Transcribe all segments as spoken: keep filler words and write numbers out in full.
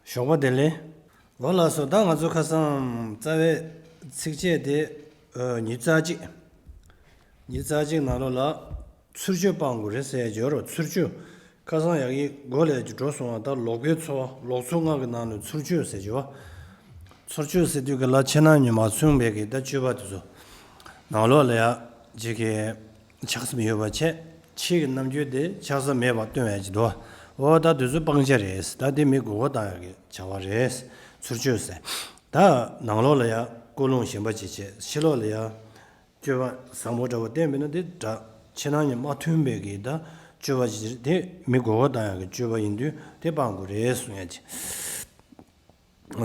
ཞོགས་པ་བདེ་ལེགས། འོ་ལགས་སོ། ད་ང་ཚོ་ཁ་སང་རྩ་བའི་ཚིགས་བཅད་དེ་ཨ་ཉི་ཤུ་རྩ་གཅིག་ཉི་ཤུ་རྩ་གཅིག་ནང་ལོགས་ལ་ཚུར་གཅོད་སྤང་དགོས་རེད་ཟེར་ཡ་ཅིག་ཡོད་རེད། ཚུར་གཅོད། ཁ་སང་ཡག་གི་མགོ་ལས་ཀྱི་འགྲོ་སོང་བ། ད་ལོག་པའི་འཚོ་བ། ལོག་འཚོ་ལྔ་གི་ནང་ནས་ཚུར་གཅོད་ཟེར་གྱི་བ། ཚུར་གཅོད་ཟེར་དུས་ག་ལ་ཕྱི་ནང་གཉིས་མ་མཚུངས་པའི་གི་ད་སྤྱོད་པ་དེ་ཚོ་ནང་ལོགས་ལ་ཡ་ཅིག་གི་ཆགས་སེམས་ཡོད་པ་བྱས། ཕྱི་གི་རྣམ་འགྱུར་དེ་ཆགས་ས་མེད་པ་སྟོན་ཡ་ཅིག་འདུག་འོ་ད་དེ་ཚོ་སྤང་བྱ་རེད། ད་དེ་མི་མགོ་སྐོར་བཏང་ཡ་གི་བྱ་བ་རེད། ཚུར་གཅོད་ཟེར། ད་ནང་ལོགས་ལ་ཡ་ཀུན་སློང་ཞན་པ་ཅིག་བྱས། ཕྱི་ལོགས་ལ་ཡ་སྤྱོད་པ་བཟང་པོ་འདྲ་བོ་བསྟན་པས་ན་དེ་འདྲ། ཕྱི་ནང་གཉིས་མ་མཐུན་པའི་གི་ད་སྤྱོད་པ་ཅིག་དེ་མི་མགོ་སྐོར་བཏང་ཡ་གི་སྤྱོད་པ་ཡིན་དུས་དེ་སྤང་དགོས་རེད་གསུང་ཡ་ཅིག་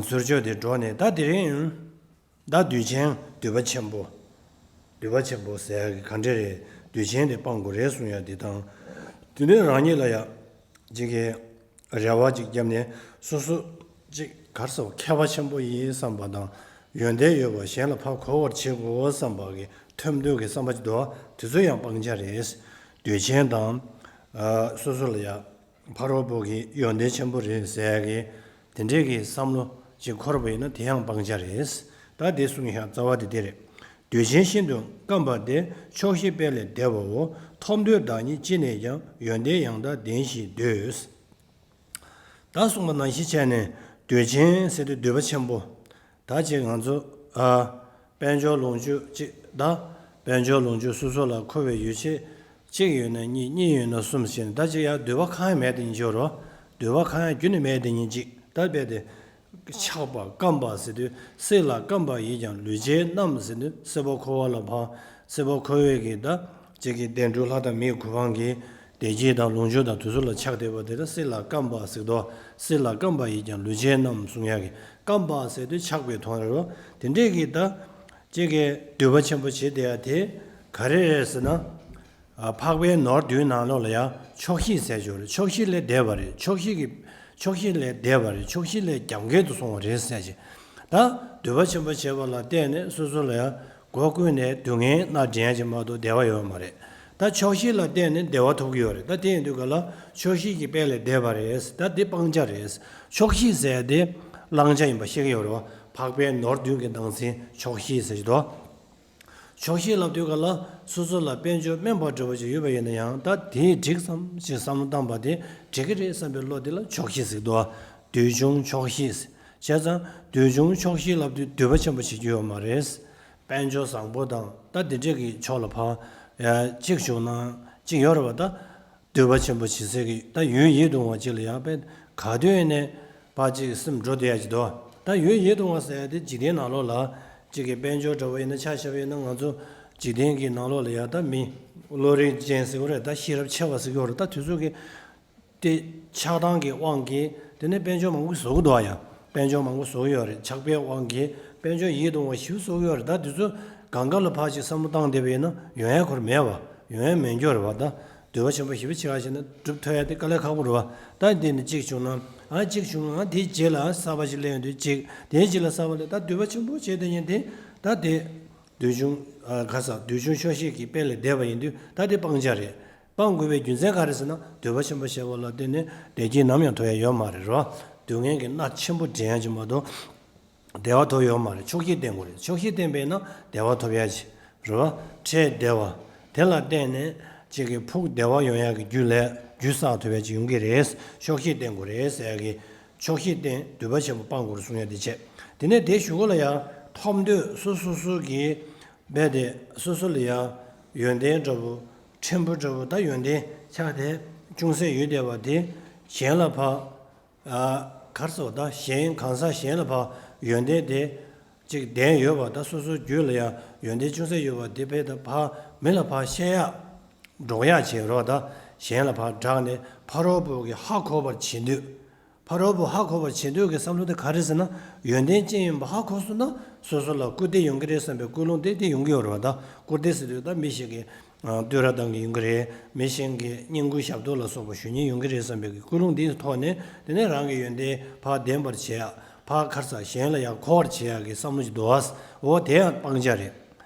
ཚུར་གཅོད་དེ་འགྲོ་ནས་ད་དེ་རིང་ད་དུས་ཆེན་འདུས་པ་ཆེན་པོ། འདུས་པ་ཆེན་པོ་ཟེར་ཡ་གི་ག་འདྲ་རེད། དུས་ཆེན་དེ་སྤང་དགོས་རེད་གསུང་ཡ་དེ་དང་། དེ་ནས་རང་ཉིད་ལ་ཡ་ཅིག་གི་རེ་བ་ཅིག་བརྒྱབ་ནས་སོ་སོ་ཅིག་ག་རེ་ཟེར་བ། མཁས་པ་ཆེན་པོ་ཡིན་བསམ་པ་དང་། ཡོན་ཏན་ཡོད་པ་གཞན་ལ་ཕར་གོ་བར་བྱེད་དགོས་བསམ་པ་གི་ཐེར་འདོན་གྱི་བསམ་པ་ཅིག་འདུག་དེ་ཚོ་ཡང་སྤང་བྱ་རེད། དུས་ཆེན་དང་། ཨ་སོ་སོ་ལ་ཡ་ཕ་རོལ་པོ་གི་ཡོན་ཏན་ཆེན་པོ་རེད་ཟེར་ཡ་གི་དེ་འདྲའི་གི་བསམ་བློ་ཅིག་འཁོར་བ་ཡིན་ན་དེ་ཡང་སྤང་བྱ་རེད། ད་དེ་གསུངས་ཤག་རྩ་བ་དེ་དེ་རེད། དུས་ཆེན་ཤིན་ཏུ་སྐམ་པ་དེ། ཆོག་ཤེས་དཔལ་ལས་འདས་པའོ། ཐོབ་འདོད་བདག་ཉིད་ཅི་ནས་ཀྱང་། ཡོན་ཏན་ཡང་དག་ལྡན་ཞིང་འདོད། ད་གསུངས་པ་ནང་བཞིན་བྱས་ནས་དུས་ཆེན་ཟེར་དུས་འདུས་པ་ཆེན་པོ། ད་ཅིག་ང་ཚོ་ཨ་དཔལ་འབྱོར་ལོངས་སྤྱོད་ཅིག་ད་དཔལ་འབྱོར་ལོངས་སྤྱོད་སོ་སོ་ལ་མཁོ་བའི་ཡོ་བྱད་གཅིག་ཡོད་ན་གཉིས། གཉིས་ཡོད་ན་གསུམ་བྱས་ནས། ད་ཅིག་ཡ་འདོད་པ་གང་ཡང་མེད་དེ་ཉིད་ཅིག་ཡོད་རེད། འདོད་པ་གང་ཡང་རྒྱུན་ནས་མེད་དེ་ཉིད་ཅིག་ད་རྦད་དེ་ཆགས་པ་སྐམ་པ་ཟེར་དུས། སྲེད་ལ་སྐམ་པ་ཡིས་ཀྱང་ལུས་ཅན་རྣམས་ཟེར་དུས། སྲེད་པ་འཁོར་བ་ལ་ཕར། སྲེད་པ་འཁོར་བའི་གི་ད་ཅིག་གི་བདེ་འགྲོ་ལྷ་དང་མིའི་གོ་འཕང་གི་བདེ་སྐྱིད་དང་ལོངས་སྤྱོད་དང་དེ་ཚོ་ལ་ཆགས་བསྡད་པ་དེ་ལ་སྲེད་ལ་སྐམ་པ་ཟེར་དོ། སྲེད་ལ་སྐམ་པ་ཡིས་ཀྱང་ལུས་ཅན་རྣམས་གསུང་ཡ་གི། སྐམ་པ་ཟེར་དུས་ཆགས་པའི་དོན་རེད་རོ། དེ་འདྲས་ཀྱི་ད་ཅིག་གི་འདུས་པ་ཆེན་པོ་བྱེད་བསྡད་ཡ་དེ་ག་རེ་རེད་ཟེར་ན། ཨ་འཕགས་པའི་ནོར་བདུན་ནང་ལོགས་ལ་ཡང་ཆོག་ཤེས་ཟེར་ཅིག་ཡོད་རེད། ཆོག་ཤེས་ལས་འདས་པ་རེད། ཆོག་ཤེས་ཀྱི་ཆོག་ཤེས་ལས་འདས་པ་རེད། ཆོག་ཤེས་ལས་རྒྱབ་འགལ་དུ་སོང་བ་རེད་ཟེར་ཅིག་ད་འདུས་པ་ཆེན་པོ་བྱེད་པ་ལ་བརྟེན་ནས་སོ་སོ་ལ་ཡང་སྒོ་ཀུན་ནས་སྡུག་བསྔལ་སྣ་འདྲེན་ཡ་ཅིག་མ་གཏོགས་བདེ་བ་ཡོད་མ་རེད། ད་ཆོག་ཤེས་ལ་བརྟེན་ནས་བདེ་བ་ཐོབ་ཀྱི་ཡོད་རེད། ད་དེ་ཡིན་དུས་ག་ལ་ཆོག་ཤེས་ཀྱི་དཔལ་ལས་འདས་པ་རེད། ད་འདི་སྤང་བྱ་རེད། ཆོག་ཤེས་ཟེར་དེ་བླང་བྱ་ཡིན་པ་ཤེས་ཀྱི་ཡོད་རེད་བ། འཕགས་པའི་ནོར་བདུན་གྱི་ནང་ཚན་ཆོག་ཤེས་ཟེར་གྱི་འདུག་ཆོག་ཤེས་ལབ་དུས་ག་ལ་སོ་སོ་ལ་དཔལ་འབྱོར་དམན་པ་འདྲ་བོ་ཞིག་ཡོད་པ་ཡིན་ན་ཡང་། ད་དེས་འགྲིག་བསམ་ཞིག་བསམ་བློ་བཏང་པ་དེ་འགྲིག་གི་རེད་བསམ་པའི་བློ་དེ་ལ་ཆོག་ཤེས་ཟེར་གྱི་འདུག་དུས་བྱུང་ཆོག་ཤེས། བྱས་ཙང་དུས་བྱུང་ཆོག་ཤེས་ལབ་དུས་འདུས་པ་ཆེན་པོ་བྱེད་རྒྱུ་ཡོད་མ་རེད། དཔལ་འབྱོར་བཟང་པོ་དང་ད་འདི་འདྲས་ཀྱི་ཕྱོགས་ལ་ཕར་ཡ་གཅིག་བྱུང་ན་གཅིག་ཡོད་རེད་བ། ད་འདུས་པ་ཆེན་པོ་བྱེད་སའི་གི་ད་ཡུན་ཡིད་དུ་འོང་བ་ཅིག་ལ་ཡང་དཔེ་ག་དུས་ནས་ཕར་ཅིག་སེམས་འགྲོ་བསྡད་ཡ་ཅིག་འདུག་ད་ཡུན་ཡིད་དུ་འོང་བ་ཟེར་ཡ་དེ་འཇིག་རྟེན་ནང་ལོགས་ལ་ཅིག་གི་དཔལ་འབྱོར་འདྲ་བོ་ཡིན་ན། ཆ་བཞག་པ་ཡིན་ན་ང་ཚོ་འཇིག་རྟེན་གྱི་ནང་ལོགས་ལ་ཡ་ད་མི་བློ་རིག་ཅན་ཟེར་བ་རེད། ད་ཤེས་རབ་ཆེ་བ་ཟེར་གྱི་ཡོད་རེད། ད་དེ་ཚོ་གི་དེ་ཆགས་སྡང་གི་དབང་གིས་དེ་ནས་དཔལ་འབྱོར་མང་པོ་བཟོ་གི་འདུག་ཨ། ཡང་དཔལ་འབྱོར་མང་པོ་བཟོ་གི་ཡོད་རེད། ཆགས་པའི་དབང་གིས་དཔལ་འབྱོར་ཡིད་དུ་འོང་བ་ཞིག་བཟོ་གི་ཡོད་རེད། ད་དེ་ཚོ་གང་ག་ལ་ཕར་ཅིག་བསམ་བློ་བཏང་བསྡད་པ་ཡིན་ན་ཡོང་ཡ་ཁོ་རང་མེད་བ། ཡོང་ཡ་མེད་རྒྱུ་རེད་བ། ད་འདུས་པ་ཆེན་པོ་ཞེ་པོ་ཅིག་ག་བྱས་ན་སྒྲུབ་ཐུབ་ཡ་དེ་དཀའ་ལས་ཁག་པོ་རེད་བ། ད་འདི་ནི་གཅིག་བྱུང་ན་ཨ་གཅིག་བྱུང་ན་དེའི་རྗེས་ལ་གསར་པ་ཞིག་སླེབས་ཡོང་དུས་གཅིག་དེའི་རྗེས་ལ་གསར་པ་སླེབས། ད་འདུས་པ་ཆེན་པོ་བྱས་དེ་ཉིད་དེ་ད་དེ་དུས་བྱུང་ཨ་ག་ས་དུས་བྱུང་ཆོག་ཤེས་ཀྱི་དཔལ་ལས་འདས་པ་ཡིན་དུས་ད་དེ་སྤང་བྱ་རེད། སྤང་དགོས་པའི་རྒྱུ་མཚན་ག་རེ་ཟེར་ན། འདུས་པ་ཆེན་པོ་བྱས་པ་ལ་བརྟེན་ནས་བདེ་སྐྱིད་ནམ་ཡང་ཐོབ་ཡ་ཡོད་མ་རེད་རོ། སྡུག་བསྔལ་གྱི་མནར་ཆེན་པོ་འདྲེན་ཡ་ཅིག་མ་གཏོགས་བདེ་བ་ཐོབ་ཡོད་མ་རེད། ཆོག་ཤེས་བསྟེན་དགོས་རེད། ཆོག་ཤེས་བསྟེན་པས་ན་བདེ་བ་ཐོབ་ཡ་ཅིག་རེད་བ། འཕྲལ་བདེ་བ་དེ་ལ་བརྟེན་ནས་ཅིག་གི་ཕུགས་བདེ་བ་ཡོང་ཡ་གི་རྒྱུ་ལས་རྒྱུ་བསགས་ཐུབ་ཡ་ཅིག་ཡོང་གི་རེད། ཆོག་ཤེས་བསྟེན་དགོས་རེད་ཟེར་ཡ་གི། ཆོག་ཤེས་བསྟེན། འདུས་པ་ཆེན་པོ་སྤང་དགོས་རེད་གསུང་ཡ་དེ་བྱས། དེ་ནས་དེའི་གཞུག་གུ་ལ་ཡང་ཐོབ་འདོད་སོ་སོ་སོ་གི་རྦད་དེ་སོ་སོ་ལ་ཡང་ཡོན་ཏན་འདྲ་བོ་ཕྲན་བུ་འདྲ་བོ་ད་ཡོན་ཏན་ཆགས་ཏེ་ཅུང་ཟད་ཡོད་བསྡད་པ་དེ་གཞན་ལ་ཕར་ཨ་ག་རེ་ཟེར་བ། ད་གཞན་གང་ཟག་གཞན་ལ་ཕར་ཡོན་ཏན་དེ་ཅིག་ལྡན་ཡོད་པ། ད་སོ་སོའི་རྒྱུད་ལ་ཡང་ཡོན་ཏན་ཅུང་ཟད་ཡོད་པ་དེ་རྦད་དེ་ཕར་མི་ལ་ཕར་བཤད་ཡག་སྒྲོག་ཡག་བྱེད་རོགས། ད་གཞན་ལ་ཕར་བསྒྲགས་ནས་ཕ་རོལ་པོ་གི་ཧ་གོ་བར་བྱེད་འདོད། ཕ་རོལ་པོ་ཧ་གོ་བར་བྱེད་འདོད་ཀྱི་བསམ་བློ་དེ་ག་རེ་ཟེར་ན། ཡོན་ཏན་ཅན་ཡིན་པ་ཧ་གོ་སོང་ན་སོ་སོ་ལ་སྐུར་འདེབས་ཡོང་གི་རེད་བསམ་པའི་ཀུན་སློང་དེ་དེ་ཡོང་གི་ཡོད་རེད་བ། ད་སྐུར་འདེབས་ཟེར་དུས་ད་མི་ཞིག་གིས་བསྟོད་ར་གཏོང་གི་ཡོང་གི་རེད། མི་གཞན་གྱིས་བསྙེན་བཀུར་ཞབས་ཏོག་ལ་སོགས་པ་ཞུ་ཉེན་ཡོང་གི་རེད་བསམ་པའི་ཀུན་སློང་དེའི་ཐོག་ནས་དེ་ནས་རང་གི་ཡོན་ཏན་ཕར་ལྡན་པར་བྱེད་ཡག་ཕར་ག་རེ་ཟེར་གཞན་ལ་ཡང་གོ་བར་བྱེད་ཡག་གི་བསམ་བློ་ཞིག་འདུག་བ། འོ་དེ་ཡང་སྤང་བྱ་རེད།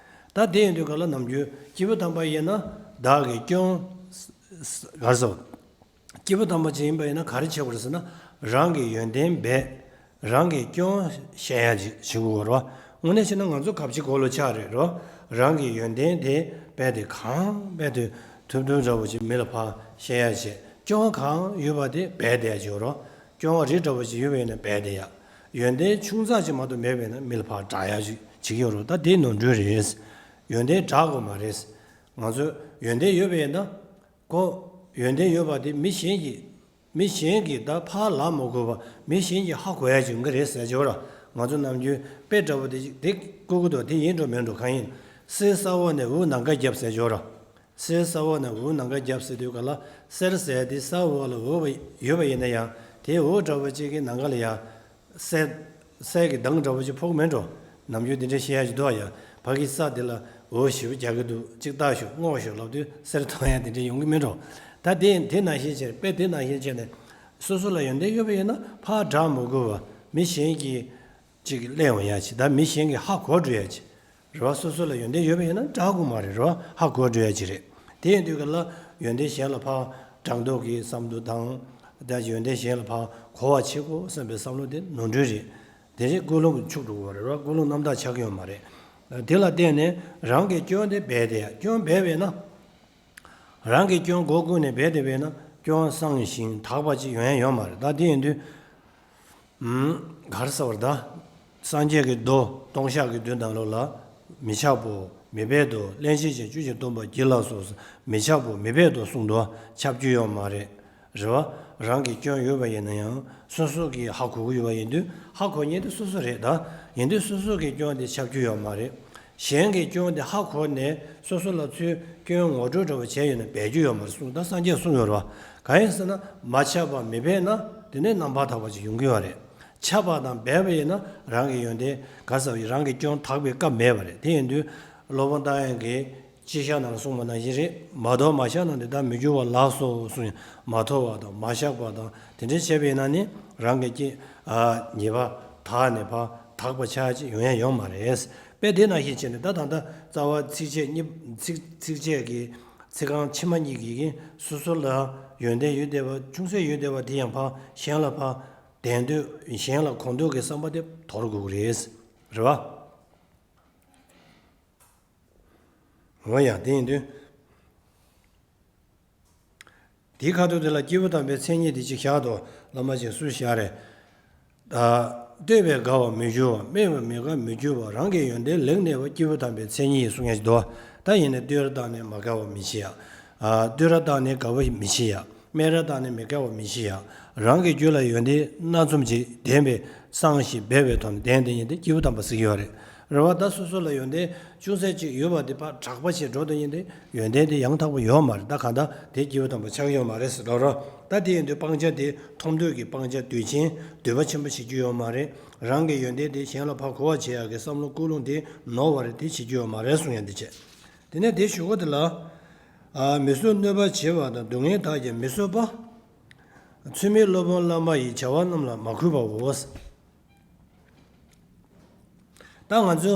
ད་དེ་ཡིན་དུས་ག་ལ་ནམ་རྒྱུན་སྐྱེས་བུ་དམ་པ་ཡིན་ན་བདག་གི་སྐྱོན་ག་རེ་ཟེར། སྐྱེས་བུ་དམ་པ་ཅིག་ཡིན་པ་ཡིན་ན་ག་རེ་བྱེད་དགོས་རེད་ཟེར་ན། རང་གི་ཡོན་ཏན་སྦས། རང་གི་སྐྱོན་བཤད་ཡ་ཅིག་བྱེད་དགོས་རེད་བ། དངོས་གནས་བྱས་ན་ང་ཚོ་གབ་ཅིག་གོ་ལོ་ཆགས་རེད་རོ། རང་གི་ཡོན་ཏན་དེ་རྦད་དེ་གང་རྦད་དེ་ཐུབ་ཐུབ་འདྲ་བོ་ཅིག་མི་ལ་ཕར་བཤད་ཡ་བྱེད། སྐྱོན་གང་ཡོད་པ་དེ་སྦས་བསྡད་ཡ་ཅིག་ཡོད་རོ། སྐྱོན་རིགས་འདྲ་བོ་ཅིག་ཡོད་པ་ཡིན་ན་སྦས་བསྡད་ཡ། ཡོན་ཏན་ཆུང་ཙག་ཅིག་མ་གཏོགས་མེད་པ་ཡིན་ན་མི་ལ་ཕར་བསྒྲགས་ཡ་ཅིག་བྱེད་ཀྱི་ཡོད་རོ། ད་དེ་ནོར་འཁྲུལ་རེད། ཡོན་ཏན་བསྒྲགས་དགོས་མ་རེད། ང་ཚོ་ཡོན་ཏན་ཡོད་པ་ཡིན་ན། ཁོ་ཡོན་ཏན་ཡོད་པ་དེ་མི་གཞན་གྱིས། མི་གཞན་གྱིས་ད་ཕར་ལབ་མ་དགོས་པ་མི་གཞན་གྱིས་ཧ་གོ་ཡ་ཅིག་ཡོང་གི་རེད་ཟེར་ཅིག་ཡོད་ར། ང་ཚོ་ནམ་རྒྱུན་དཔེ་འདྲ་པོ་དེ་ཅིག་དེ་བཀོད་ཀྱི་འདུག་དེ་ཡིན་འགྲོ་མིན་འགྲོ་གང་ཡིན། གསེར་ས་འོག་ནས་འུར་ནམ་མཁའ་བརྒྱབ་ཟེར་ཅིག་ཡོད་ར། གསེར་ས་འོག་ནས་འུར་ནམ་མཁའ་བརྒྱབ་ཟེར་དུས་ག་ལ་གསེར་ཟེར་དེ་ས་འོག་ལ་འུར་བ་ཡོད་པ་ཡིན་ན་ཡང་དེ་འུར་འདྲ་པོ་ཅིག་གི་ནམ་མཁའ་ལ་ཡང་། གསེར། གསེར་གྱི་མདངས་འདྲ་བོ་ཅིག་ཕོག་མེད་འགྲོ། ནམ་རྒྱུན་དེ་འདྲ་བཤད་ཡ་ཅིག་འདུག་ཡ། ཕ་གི་ས་དེ་ལ་འོ་ཞེ་པོ་རྒྱག་གི་འདུག་ཅིག་ལྟ་ཤོག་སྔོག་ཤོག་ལབ་དུས་གསེར་མཐོང་ཡ་དེ་འདྲ་ཡོང་གི་མེད་འགྲོ། ད་དེ་དེ་ནང་བཞིན་བྱས་དཔེ་དེ་ནང་བཞིན་བྱས་ནས་སོ་སོ་ལ་ཡོན་ཏན་ཡོད་པ་ཡིན་ན་ཕར་བསྒྲགས་མི་དགོས་པ་མི་གཞན་གྱིས་ཅིག་གླེང་འོང་ཡ་ཅིག་ད་མི་གཞན་གྱིས་ཧ་གོ་འགྲོ་ཡ་ཅིག་རེད་བ། སོ་སོ་ལ་ཡོན་ཏན་ཡོད་པ་ཡིན་ན་བསྒྲགས་དགོས་མ་རེད་རེད་བ། ཧ་གོ་འགྲོ་ཡ་ཅིག་རེད། དེ་ཡིན་དུས་ག་ལ་ཡོན་ཏན་གཞན་ལ་ཕར་བསྒྲགས་འདོད་ཀྱི་བསམ་བློ་དང་། ད་ཡོན་ཏན་གཞན་ལ་ཕར་གོ་བ་བྱེད་དགོས་བསམ་པའི་བསམ་བློ་དེ་ནོར་འཁྲུལ་རེད། དེ་རེད་ཀུན་སློང་གི་འཆུག་འགྲོ་གི་རེད་བ། ཀུན་སློང་རྣམ་དག་ཆགས་ཀྱི་ཡོད་མ་རེད། དེ་ལ་བརྟེན་ནས་རང་གི་སྐྱོན་དེ་སྦས་ཏེ་ཡ་སྐྱོན་སྦས་པས་ན། རང་གི་སྐྱོན་སྒོ་ཀུན་ནས་སྦས་ཏེ་བས་ན་སྐྱོན་སངས་ཤིང་དག་པ་ཅིག་ཡོང་ཡ་ཡོད་མ་རེད། ད་དེ་ཡིན་དུས། གར་ཟེར་བར་ད། སངས་རྒྱས་ཀྱི་མདོ་ལྟུང་བཤགས་ཀྱི་མདོའི་ནང་ལོགས་ལ། མི་འཆབ་བོ། མི་སྦད་དོ། སླན་ཆད་ཀྱང་བཅུ་ཞིག་སྟོན་པ་བགྱིད་ལགས་སོ། མི་འཆབ་བོ། མི་སྦད་དོ་གསུངས་འདུག་འཆབ་རྒྱུ་ཡོད་མ་རེད། རེད་བ། རང་གི་སྐྱོན་ཡོད་པ་ཡིན་ན་ཡང་སོ་སོ་གིས་ཧ་གོ་གི་ཡོད་པ་ཡིན་དུས་ཧ་གོ་མཁན་དེ་སོ་སོ་རེད་ད། ཡིན་དུས་སོ་སོ་གི་སྐྱོན་དེ་འཆབ་རྒྱུ་ཡོད་མ་རེད། གཞན་གྱི་སྐྱོན་དེ་ཧ་གོ་ནས་སོ་སོ་ལ་ཚུར་སྐྱོན་ངོ་སྤྲོད་འདྲ་བོ་བྱས་ཡོད་ན་སྦས་རྒྱུ་ཡོད་མ་རེད་གསུངས། ད་སངས་རྒྱས་གསུངས་ཡོད་རེད་བ། གང་ཡིན་ཟེར་ན་མ་འཆབ་པ་མི་སྦད་ན་དེ་ནས་རྣམ་པར་དག་པ་ཅིག་ཡོང་གི་ཡོད་རེད། འཆབ་པ་དང་སྦས་པ་ཡིན་ན་རང་གི་ཡོན་ཏན་ག་ཟེར་བ་ཡིན་རང་གི་སྐྱོན་དག་པའི་སྐབས་མེད་པ་རེད། དེ་ཡིན་དུས་སློབ་དཔོན་རྟ་དབྱངས་ཀྱིས་སྤྱི་བཤད་ནང་ལ་གསུངས་པ་ནང་བཞིན་རེད། མ་དོར་མ་བཤགས་ན་འདི་ལྟར་མི་འགྱུར་བ་ལགས་སོ་གསུངས། མ་དོར་བ་དང་མ་བཤགས་པ་དང་དེ་འདྲ་བྱས་པ་ཡིན་ན་ནི་རང་གི་སྐྱེ་ཉེས་པ་དག་ནས་ཕར་དག་པ་ཆགས་ཅིག་ཡོང་ཡ་ཡོད་མ་རེད། དཔེ་དེ་ནང་བཞིན་བྱས་ནས་ད་ད་ལྟ་རྩ་བ་ཚིགས་བཅད་གཉིས་ཚིགས་ཚིགས་བཅད་ཀྱི་ཚིག་རྐང་ཕྱི་མ་གཉིས་ཀྱིས་སོ་སོ་ལ་ཡོན་ཏན་ཡོད་བསྡད་པ་ཅུང་ཟད་ཡོད་བསྡད་པ་དེ་ཡང་ཕར་གཞན་ལ་ཕར་བདེན་འདོད་གཞན་ལ་གོ་འདོད་ཀྱི་བསམ་པ་དེ་དོར་དགོས་ཀྱི་རེད། རེད་བ། འོ་ཡ་དེ་ཡིན་དུས། དེའི་ཁ་ཐུག་དེ་ལ་སྐྱེས་བུ་དམ་པའི་མཚན་ཉིད་དེ་གཅིག་བཞག་ཏོ། བླ་མ་ཅིག་སུ་བཞག་རེད། ད། བསྟོད་པས་དགའ་བར་མི་འགྱུར་བ། སྨད་པས་མི་དགའ་མི་འགྱུར་བ། རང་གི་ཡོན་ཏན་ལེགས་གནས་པ་སྐྱེས་བུ་དམ་པའི་མཚན་ཉིད་གསུང་ཡ་ཞིག་འདུག་ད་ཡིན་ནའི་བསྟོད་ར་བཏང་ནས་མ་དགའ་བ་མི་བྱེད་ཡ། བསྟོད་ར་བཏང་ནས་དགའ་བ་མི་བྱེད་ཡ། སྨད་ར་བཏང་ནས་མི་དགའ་བ་མི་བྱེད་ཡ། རང་གི་རྒྱུད་ལ་ཡོན་ཏན་སྣ་ཚོགས་ཅིག་ལྡན་པའི་སངས་ཞིང་སྦས་པའི་ཐོག་ནས་ལྡན་དེ་ཡིན་ཏེ་སྐྱེས་བུ་དམ་པ་ཟེར་གྱི་ཡོད་རེད། རེད་བ། ད་སོ་སོ་ལ་ཡོན་ཏན་ཅུང་ཟད་ཅིག་ཡོད་པ་དེ་ཕར་གྲགས་པ་བྱས་འགྲོ་དེ་ཡིན་ཏེ་ཡོན་ཏན་དེ་ཡང་དག་པ་ཡོད་མ་རེད། ད་གང་ལྟར་དེ་སྐྱེས་བུ་དམ་པ་ཆགས་ཡོད་མ་རེད་ཟེར་འགྲོ་རོགས། ད་དེ་ཡིན་དུས་སྤང་བྱ་དེ་མཐོང་ཐོས་ཀྱི་སྤང་བྱ་འདོད་ཆེན་འདོད་པ་ཆེན་པོ་བྱེད་རྒྱུ་ཡོད་མ་རེད། རང་གི་ཡོན་ཏན་དེ་གཞན་ལ་ཕར་གོ་བ་བྱེད་ཡག་གི་བསམ་བློ་ཀུན་སློང་དེ་ནོར་བ་རེད། དེ་བྱེད་རྒྱུ་ཡོད་མ་རེད་གསུང་ཡ་འདི་བྱས། དེ་ནས་དེའི་གཞུག་གུ་དེ་ལ། མི་བཟོད་གནོད་པ་བྱེད་པ་དང་སྡུག་བསྔལ་དག་ཀྱང་མི་བཟོད་པ། ཚུལ་མིན་སློབ་དཔོན་བླ་མ་ཡི་བྱ་བ་རྣམས་ལ་མ་གུས་པའོ། ད་ང་ཚོ་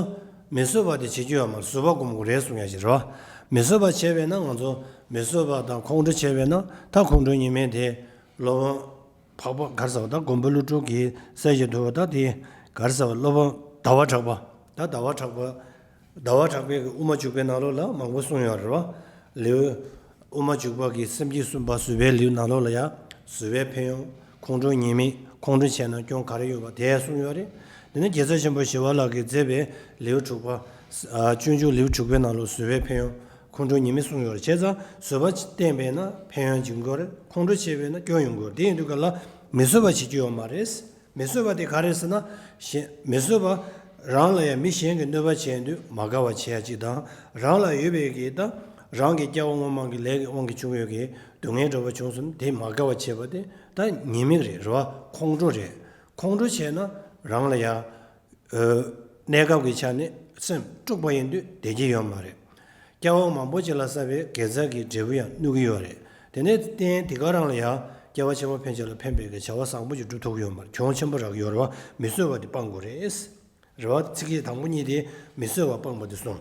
མི་བཟོད་པ་དེ་བྱེད་རྒྱུ་ཡོད་མ་རེད། བཟོད་པ་སྒོམ་དགོས་རེད་གསུང་ཡ་ཞིག་རེད་བ། མི་བཟོད་པ་བྱས་པས་ན་ང་ཚོ་མི་བཟོད་པ་དང་ཁོང་ཁྲོ་བྱས་པས་ན་ད་ཁོང་ཁྲོ་ཉེས་དམིགས་དེ་སློབ་དཔོན་འཕགས་པ་ག་རེ་ཟེར་བ་ད་མགོན་པོ་ཀླུ་སྒྲུབ་ཀྱིས་གསལ་བཤད་ཐུབ་པ་ད་དེ་ག་རེ་ཟེར་བ་སློབ་དཔོན་ཟླ་བ་གྲགས་པ་ད་ཟླ་བ་གྲགས་པ་ཟླ་བ་གྲགས་པའི་གི་དབུ་མ་འཇུག་པའི་ནང་ལོགས་ལ་མང་པོ་གསུངས་ཡོད་རེད་བ། ལེའུ། དབུ་མ་འཇུག་པ་གི་སེམས་བསྐྱེད་གསུམ་པ་བཟོད་པའི་ལེའུ་ནང་ལོགས་ལ་ཡང་བཟོད་པའི་ཕན་ཡོན། ཁོང་ཁྲོ་ཉེས་དམིགས། ཁོང་ཁྲོ་བྱས་ན་སྐྱོན་ག་རེ་ཡོད་པ་དེ་གསུངས་ཡོད་རེད། དེ་ནས་རྒྱལ་ཚབ་ཆེན་པོ་ཞི་བ་ལྷ་གིས་མཛད་པའི་ལེའུ་དྲུག་པ། ཨ། སྤྱོད་འཇུག་ལེའུ་དྲུག་པའི་ནང་ལོགས་བཟོད་པའི་ཕན་ཡོན། ཁོང་ཁྲོ་ཉེས་དམིགས་གསུངས་ཡོད་རེད། བྱས་ཙང་བཟོད་པ་བསྟེན་པས་ན་ཕན་ཡོན་འབྱུང་གི་རེད། ཁོང་ཁྲོ་བྱས་པས་ན་སྐྱོན་ཡོང་གི་རེད། དེ་ཡིན་དུས་ག་ལ་མི་བཟོད་པ་བྱེད་རྒྱུ་ཡོད་མ་རེད། མི་བཟོད་པ་དེ་ག་རེ་ཟེར་ན། གཞན་མི་བཟོད་པ། རང་ལ་ཡང་མི་གཞན་གྱིས་གནོད་པ་བྱས་དུས་མ་དགའ་བ་བྱེད་ཡ་གཅིག་དང་། རང་ལ་ཡོད་པའི་གི་ད། རང་གི་སྐྱེ་བ་སྔོན་མ་གི་ལས་ཀྱི་དབང་གིས་བྱུང་ཡོད་ཀྱི་སྡུག་བསྔལ་འདྲ་བ་བྱུང་སོང་ན་དེ་མ་དགའ་བ་བྱེད་པ་དེ་ད་ཉེས་དམིགས་རེད། རེད་བ། ཁོང་ཁྲོ་རེད། ཁོང་ཁྲོ་བྱས་ན་རང་ལ་ཡང་། ཨོ། གནས་སྐབས་ཀྱི་ཆ་ནས་སེམས་དཀྲུགས་པ་ཡིན་དུས་བདེ་སྐྱིད་ཡོད་མ་རེད། སྐྱེ་བ་མང་པོ་ཅིག་ལ་བསགས་པའི་དགེ་རྩ་གི་འབྲས་བུ་ཡང་བསྣུབ་ཀྱི་ཡོད་རེད། དེ་ནས་རྟེན་དེ་ག་རང་ལ་ཡང་སྐྱེ་བ་ཕྱི་མ་ཕན་ཆད་ལ་ཕན་པའི་གི་བྱ་བ་བཟང་པོ་ཅིག་སྒྲུབ་ཐུབ་ཀྱི་ཡོད་མ་རེད། གྱོང་ཆེན་པོ་རག་གི་ཡོད་རེད་བ། མི་བཟོད་པ་དེ་སྤང་དགོས་རེད། རེད་བ། ཚིག་གི་དང་པོ་གཉིས་དེ་མི་བཟོད་པ་སྤངས་པ་དེ་གསུངས།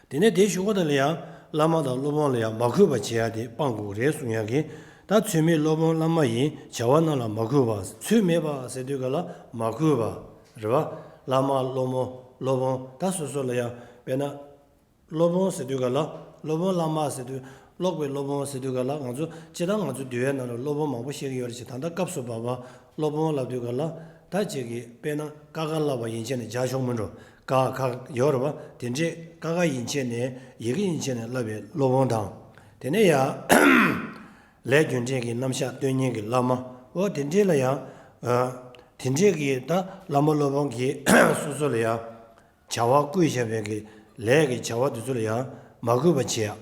དེ་ནས་དེའི་གཞུག་གུ་དེ་ལ་ཡང་བླ་མ་དང་སློབ་དཔོན་ལ་ཡང་མ་གུས་པ་བྱེད་ཡ་དེ་སྤང་དགོས་རེད་གསུང་ཡ་གི། ད་ཚུལ་མིན་སློབ་དཔོན་བླ་མ་ཡི། བྱ་བ་རྣམས་ལ་མ་གུས་པ། ཚུལ་མེད་པ་ཟེར་དུས་ག་ལ་མ་གུས་པ་རེད་བ། བླ་མ་སློབ་མོ་སློབ་དཔོན་ད་སོ་སོ་ལ་ཡང་དཔེར་ན། སློབ་དཔོན་ཟེར་དུས་ག་ལ། སློབ་དཔོན་བླ་མ་ཟེར་དུས་ཀློག་པའི་སློབ་དཔོན་ཟེར་དུས་ག་ལ། ང་ཚོ་སྤྱིར་བཏང་ང་ཚོ་འདུལ་བའི་ནང་ལ་སློབ་དཔོན་མང་པོ་བཤད་ཀྱི་ཡོད་རེད་ཅེས། ད་ལྟ་སྐབས་སུ་བབ་པ་སློབ་དཔོན་ལབ་དུས་ག་ལ། ད་ཅིག་གིས་དཔེར་ན་ཀ་ཁ་ལབ་པ་ཡན་ཆད་ནས་སྦྱར་ཆོག་མིན་འགྲོ། ཀ་ཁ་ཡོད་རེད་བ། དེ་འདྲས་ཀ་ཁ་ཡན་ཆད་ནས་ཡི་གེ་ཡན་ཆད་ནས་བསླབ་པའི་སློབ་དཔོན་དང་། དེ་ནས་ཡ། ལས་རྒྱུ་འབྲས་ཀྱི་རྣམ་གཞག་སྟོན་མཁན་གྱི་བླ་མ། འོ་དེ་འདྲས་ལ་ཡང་། ཨ། དེ་འདྲས་ཀྱི་ད་བླ་མ་སློབ་དཔོན་གྱིས་སོ་སོ་ལ་ཡང་། བྱ་བ་བསྐུལ་བཞག་པའི་གི་ལས་ཀྱི་བྱ་བ་དེ་ཚོ་ལ་ཡང་མ་གུས་པ་བྱེད་ཡ།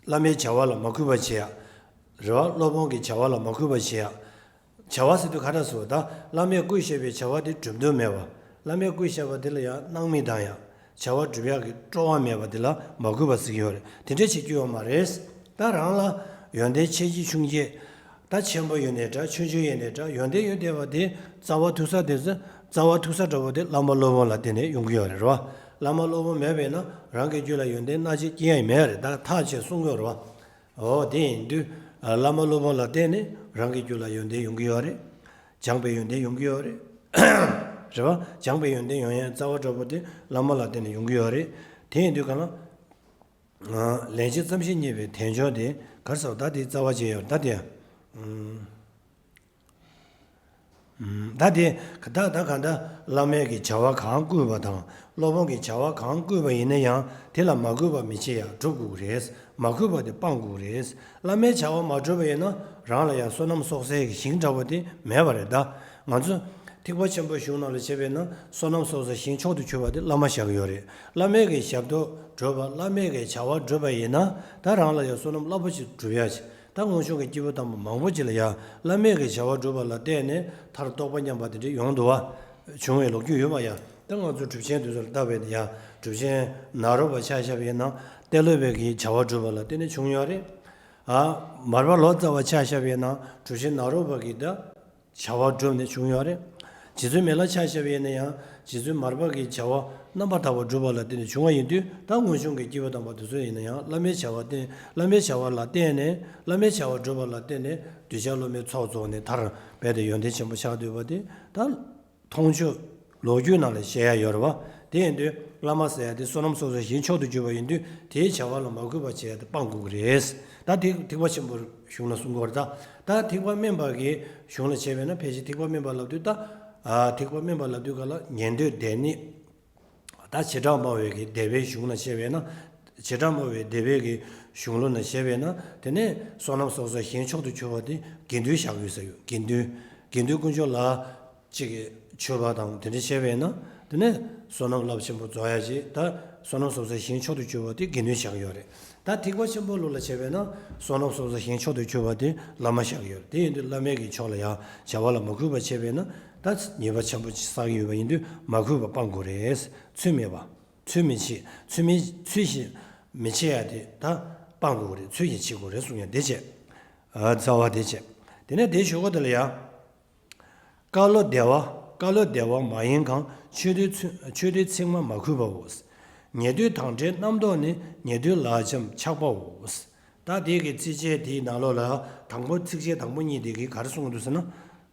བླ་མའི་བྱ་བ་ལ་མ་གུས་པ་བྱེད་ཡ། རེད་བ། སློབ་དཔོན་གྱི་བྱ་བ་ལ་མ་གུས་པ་བྱེད་ཡ། བྱ་བ་ཟེར་དུས་ག་འདྲ་ཟེར་བ། ད་བླ་མས་བསྐུལ་བཞག་པའི་བྱ་བ་དེ་སྒྲུབ་འདོད་མེད་པ། བླ་མས་བསྐུལ་བཞག་པ་དེ་ལ་ཡང་སྣང་མེད་བཏང་ཡ། བྱ་བ་སྒྲུབ་ཡག་གི་སྤྲོ་བ་མེད་པ་དེ་ལ་མ་གུས་པ་ཟེར་གྱི་ཡོད་རེད། དེ་འདྲ་བྱེད་རྒྱུ་ཡོད་མ་རེད། ད་རང་ལ་ཡོན་ཏན་ཆེ་ཆེ་ཆུང་ཆེ། ད་ཆེན་པོ་ཡོད་ནའི་འདྲ། ཆུང་ཆུང་ཡོད་ནའི་འདྲ། ཡོན་ཏན་ཡོད་བསྡད་པ་དེ་རྩ་བ་ཐུག་ས་དེ་ཚོ། རྩ་བ་ཐུག་ས་འདྲ་བོ་དེ་བླ་མ་སློབ་དཔོན་ལ་བརྟེན་ནས་ཡོང་གི་ཡོད་རེད་བ། བླ་མ་སློབ་དཔོན་མེད་པས་ན་རང་གི་རྒྱུད་ལ་ཡོན་ཏན་སྣ་གཅིག་སྐྱེ་ཡ་མེད་རེད། ད་ཐག་ཆོད་གསུང་གི་ཡོད་རེད་བ། འོ་དེ་ཡིན་དུས་བླ་མ་སློབ་དཔོན་ལ་བརྟེན་ནས་རང་གི་རྒྱུད་ལ་ཡོན་ཏན་ཡོང་གི་ཡོད་རེད། སྦྱངས་པའི་ཡོན་ཏན་ཡོང་གི་ཡོད་རེད། རེད་བ། སྦྱངས་པའི་ཡོན་ཏན་ཡོང་ཡ་རྩ་བ་འདྲ་བོ་དེ་བླ་མ་ལ་བརྟེན་ནས་ཡོང་གི་ཡོད་རེད། དེ་ཡིན་དུས་ག་ལ། ལན་གཅིག་ཙམ་ཞིག་རྙེད་པའི་དལ་འབྱོར་དེ་ག་རེ་ཟེར་བ། ད་དེ་རྩ་བ་བྱས་ཡོད་ད་དེ། ད་དེ་ད་ད་ག་ད་བླ་མའི་གི་བྱ་བ་གང་བསྐུལ་བ་དང་སློབ་དཔོན་གྱི་བྱ་བ་གང་བསྐུལ་བ་ཡིན་ན་ཡང་དེ་ལ་མ་གུས་པ་མི་བྱེད་ཡ། སྒྲུབ་དགོས་ཀྱི་རེད། མ་གུས་པ་དེ་སྤང་དགོས་ཀྱི་རེད། བླ་མའི་བྱ་བ་མ་བསྒྲུབས་པ་ཡིན་ན་རང་ལ་ཡང་བསོད་ནམས་གསོག་སའི་གི་ཞིང་འདྲ་བོ་དེ་མེད་པ་རེད་ད། ང་ཚོ་ཐེག་པ་ཆེན་པོའི་གཞུང་ནང་ལ་བྱས་པས་ན་བསོད་ནམས་གསོག་སའི་ཞིང་མཆོག་ཏུ་གྱུར་པ་དེ་བླ་མ་བཞག་གི་ཡོད་རེད། བླ་མའི་གི་ཞབས་ཏོག་བསྒྲུབས་པ། བླ་མའི་གི་བྱ་བ་བསྒྲུབས་པ་ཡིན་ན་ད་རང་ལ་ཡང་བསོད་ནམས་རླབས་པོ་ཆེ་སྒྲུབ་ཡ་ཆེ། ད་སྔོན་བྱུང་གི་སྐྱེས་བུ་དམ་པ་མང་པོ་ཅིག་ལ་ཡང་བླ་མའི་གི་བྱ་བ་བསྒྲུབས་པ་ལ་བརྟེན་ནས་མཐར་རྟོགས་པ་ཉམས་པ་དེ་འདྲ་ཡོང་འདུག་བ། བྱུང་བའི་ལོ་རྒྱུས་ཡོད་པ་ཡ། ད་ང་ཚོ་གྲུབ་ཆེན་དེ་ཚོ་ལ་བལྟས་པས་ན་ཡ། གྲུབ་ཆེན་ནཱ་རོ་པ་ཆ་བཞག་པ་ཡིན་ན་ཏེ་ལོ་པའི་གི་བྱ་བ་བསྒྲུབས་པ་ལ་བརྟེན་ནས་བྱུང་ཡོད་རེད། ཨ། མར་པ་ལོ་ཙཱ་བ་ཆ་བཞག་པ་ཡིན་ན་གྲུབ་ཆེན་ནཱ་རོ་པ་གི་ད། བྱ་བ་བསྒྲུབས་ནས་བྱུང་ཡོད་རེད། རྗེ་བཙུན་མི་ལ་ཆ་བཞག་པ་ཡིན་ན་ཡང་རྗེ་བཙུན་མར་པ་གི་བྱ་བ་རྣམ་པར་དག་པ་བསྒྲུབས་པ་ལ་བརྟེན་ནས་བྱུང་བ་ཡིན་དུས། ད་སྔོན་བྱུང་གི་སྐྱེས་བུ་དམ་པ་དེ་ཚོ་ཡིན་ན་ཡང་བླ་མའི་བྱ་བ་བརྟེན། བླ་མའི་བྱ་བ་ལ་བརྟེན་ནས། བླ་མའི་བྱ་བ་བསྒྲུབས་པ་ལ་བརྟེན་ནས་གདུལ་བྱ་སློབ་མའི་ཚོགས་རྫོགས་ནས་མཐར་རྦད་དེ་ཡོན་ཏན་ཆེན་པོ་ཆགས་སྡོད་པ་དེ་ད། མཐོང་ཆོས་ལོ་རྒྱུས་ནང་ལ་བཤད་ཡ་ཡོད་རེད་བ། དེ་ཡིན་དུས་བླ་མ་ཟེར་ཡ་དེ་བསོད་ནམས་གསོག་སའི་ཞིང་མཆོག་ཏུ་གྱུར་པ་ཡིན་དུས་དེའི་བྱ་བ་ལ་མ་གུས་པ་བྱེད་ཡ་དེ་སྤང་དགོས་ཀྱི་རེད། ད་དེ་ཐེག་པ་ཆེན་པོའི་གཞུང་ལ་གསུང་གི་ཡོད་རེད་ད། ད་ཐེག་པ་དམན་པ་གི་གཞུང་ལ་བྱས་པས་ན། ཕལ་ཆེར་ཐེག་པ་དམན་པ་ལབ་དུས་ད། ཨ། ཐེག་པ་དམན་པ་ལབ་དུས་ག་ལ་ཉན་ཐོས་སྡེ་སྣོད། ད་བྱེ་བྲག་སྨྲ་བའི་གི་སྡེ་པའི་གཞུང་ལ་བྱས་པས་ན། བྱེ་བྲག་སྨྲ་བའི་སྡེ་པའི་གི་གཞུང་ལུགས་ལ་བྱས་པས་ན། དེ་ནས་བསོད་ནམས་གསོག་སའི་ཞིང་མཆོག་ཏུ་གྱུར་པ་དེ་དགེ་འདུན་བཞག་ཡོད་ཟེར་ཡོད། དགེ་འདུན། དགེ་འདུན་དཀོན་མཆོག་ལ། གཅིག་གི་མཆོད་པ་དང་དེ་འདྲ་བྱས་པས་ན། དེ་ནས་བསོད་ནམས་རླབས་ཆེན་པོ་རྫོགས་ཡ་ཅིག་ད་བསོད་ནམས་གསོག་སའི་ཞིང་མཆོག་ཏུ་གྱུར་པ་དེ་དགེ་འདུན་བཞག་ཡོད་རེད། ད་ཐེག་པ་ཆེན་པོའི་ལུགས་ལ་བྱས་པས་ན་བསོད་ནམས་གསོག་སའི་ཞིང་མཆོག་ཏུ་གྱུར་པ་དེ་བླ་མ་བཞག་ཡོད་རེད། དེ་ཡིན་དུས་བླ་མའི་གི་ཕྱོགས་ལ་ཡང་བྱ་བ་ལ་མ་གུས་པ་བྱས་པས་ན་ད་ཉེས་པ་ཆེན་པོ་ཅིག་བསགས་ཀྱི་ཡོད་པ་ཡིན་དུས་མ་གུས་པ་སྤང་དགོས་རེད། ཚུལ་མེད་པ། ཚུལ་མི་བྱེད། ཚུལ་མི། ཚུལ་བཞིན་མི་བྱེད་ཡ་དེ་ད་སྤང་དགོས་རེད། ཚུལ་བཞིན་བྱེད་དགོས་རེད་གསུང་ཡ་དེ་བྱས། ཨ། རྩ་བ་དེ་བྱས། དེ་ནས་དེའི་གཞུག་གུ་དེ་ལ་ཡང་། བཀའ་བློ་བདེ་བ། བཀའ་བློ་བདེ་བ་མ་ཡིན་གང་། ཆོས་སྡུད་ཚུལ། ཆོས་སྡུད་ཚིག་སྨྲ་མ་གུས་པའོ། ཉན་ཐོས་དང་བྲལ་རྣམ་རྟོག་ནི། ཉན་ཐོས་ལག་འཆམ་ཆགས་པའོ། ད་དེ་གི་ཚིགས་བཅད་དེའི་ནང་ལོགས་ལ་དང་པོ་ཚིགས་བཅད་དང་པོ་གཉིས་དེ་གིས་ག་རེ་གསུང་གི་འདུག་ཟེར་ན།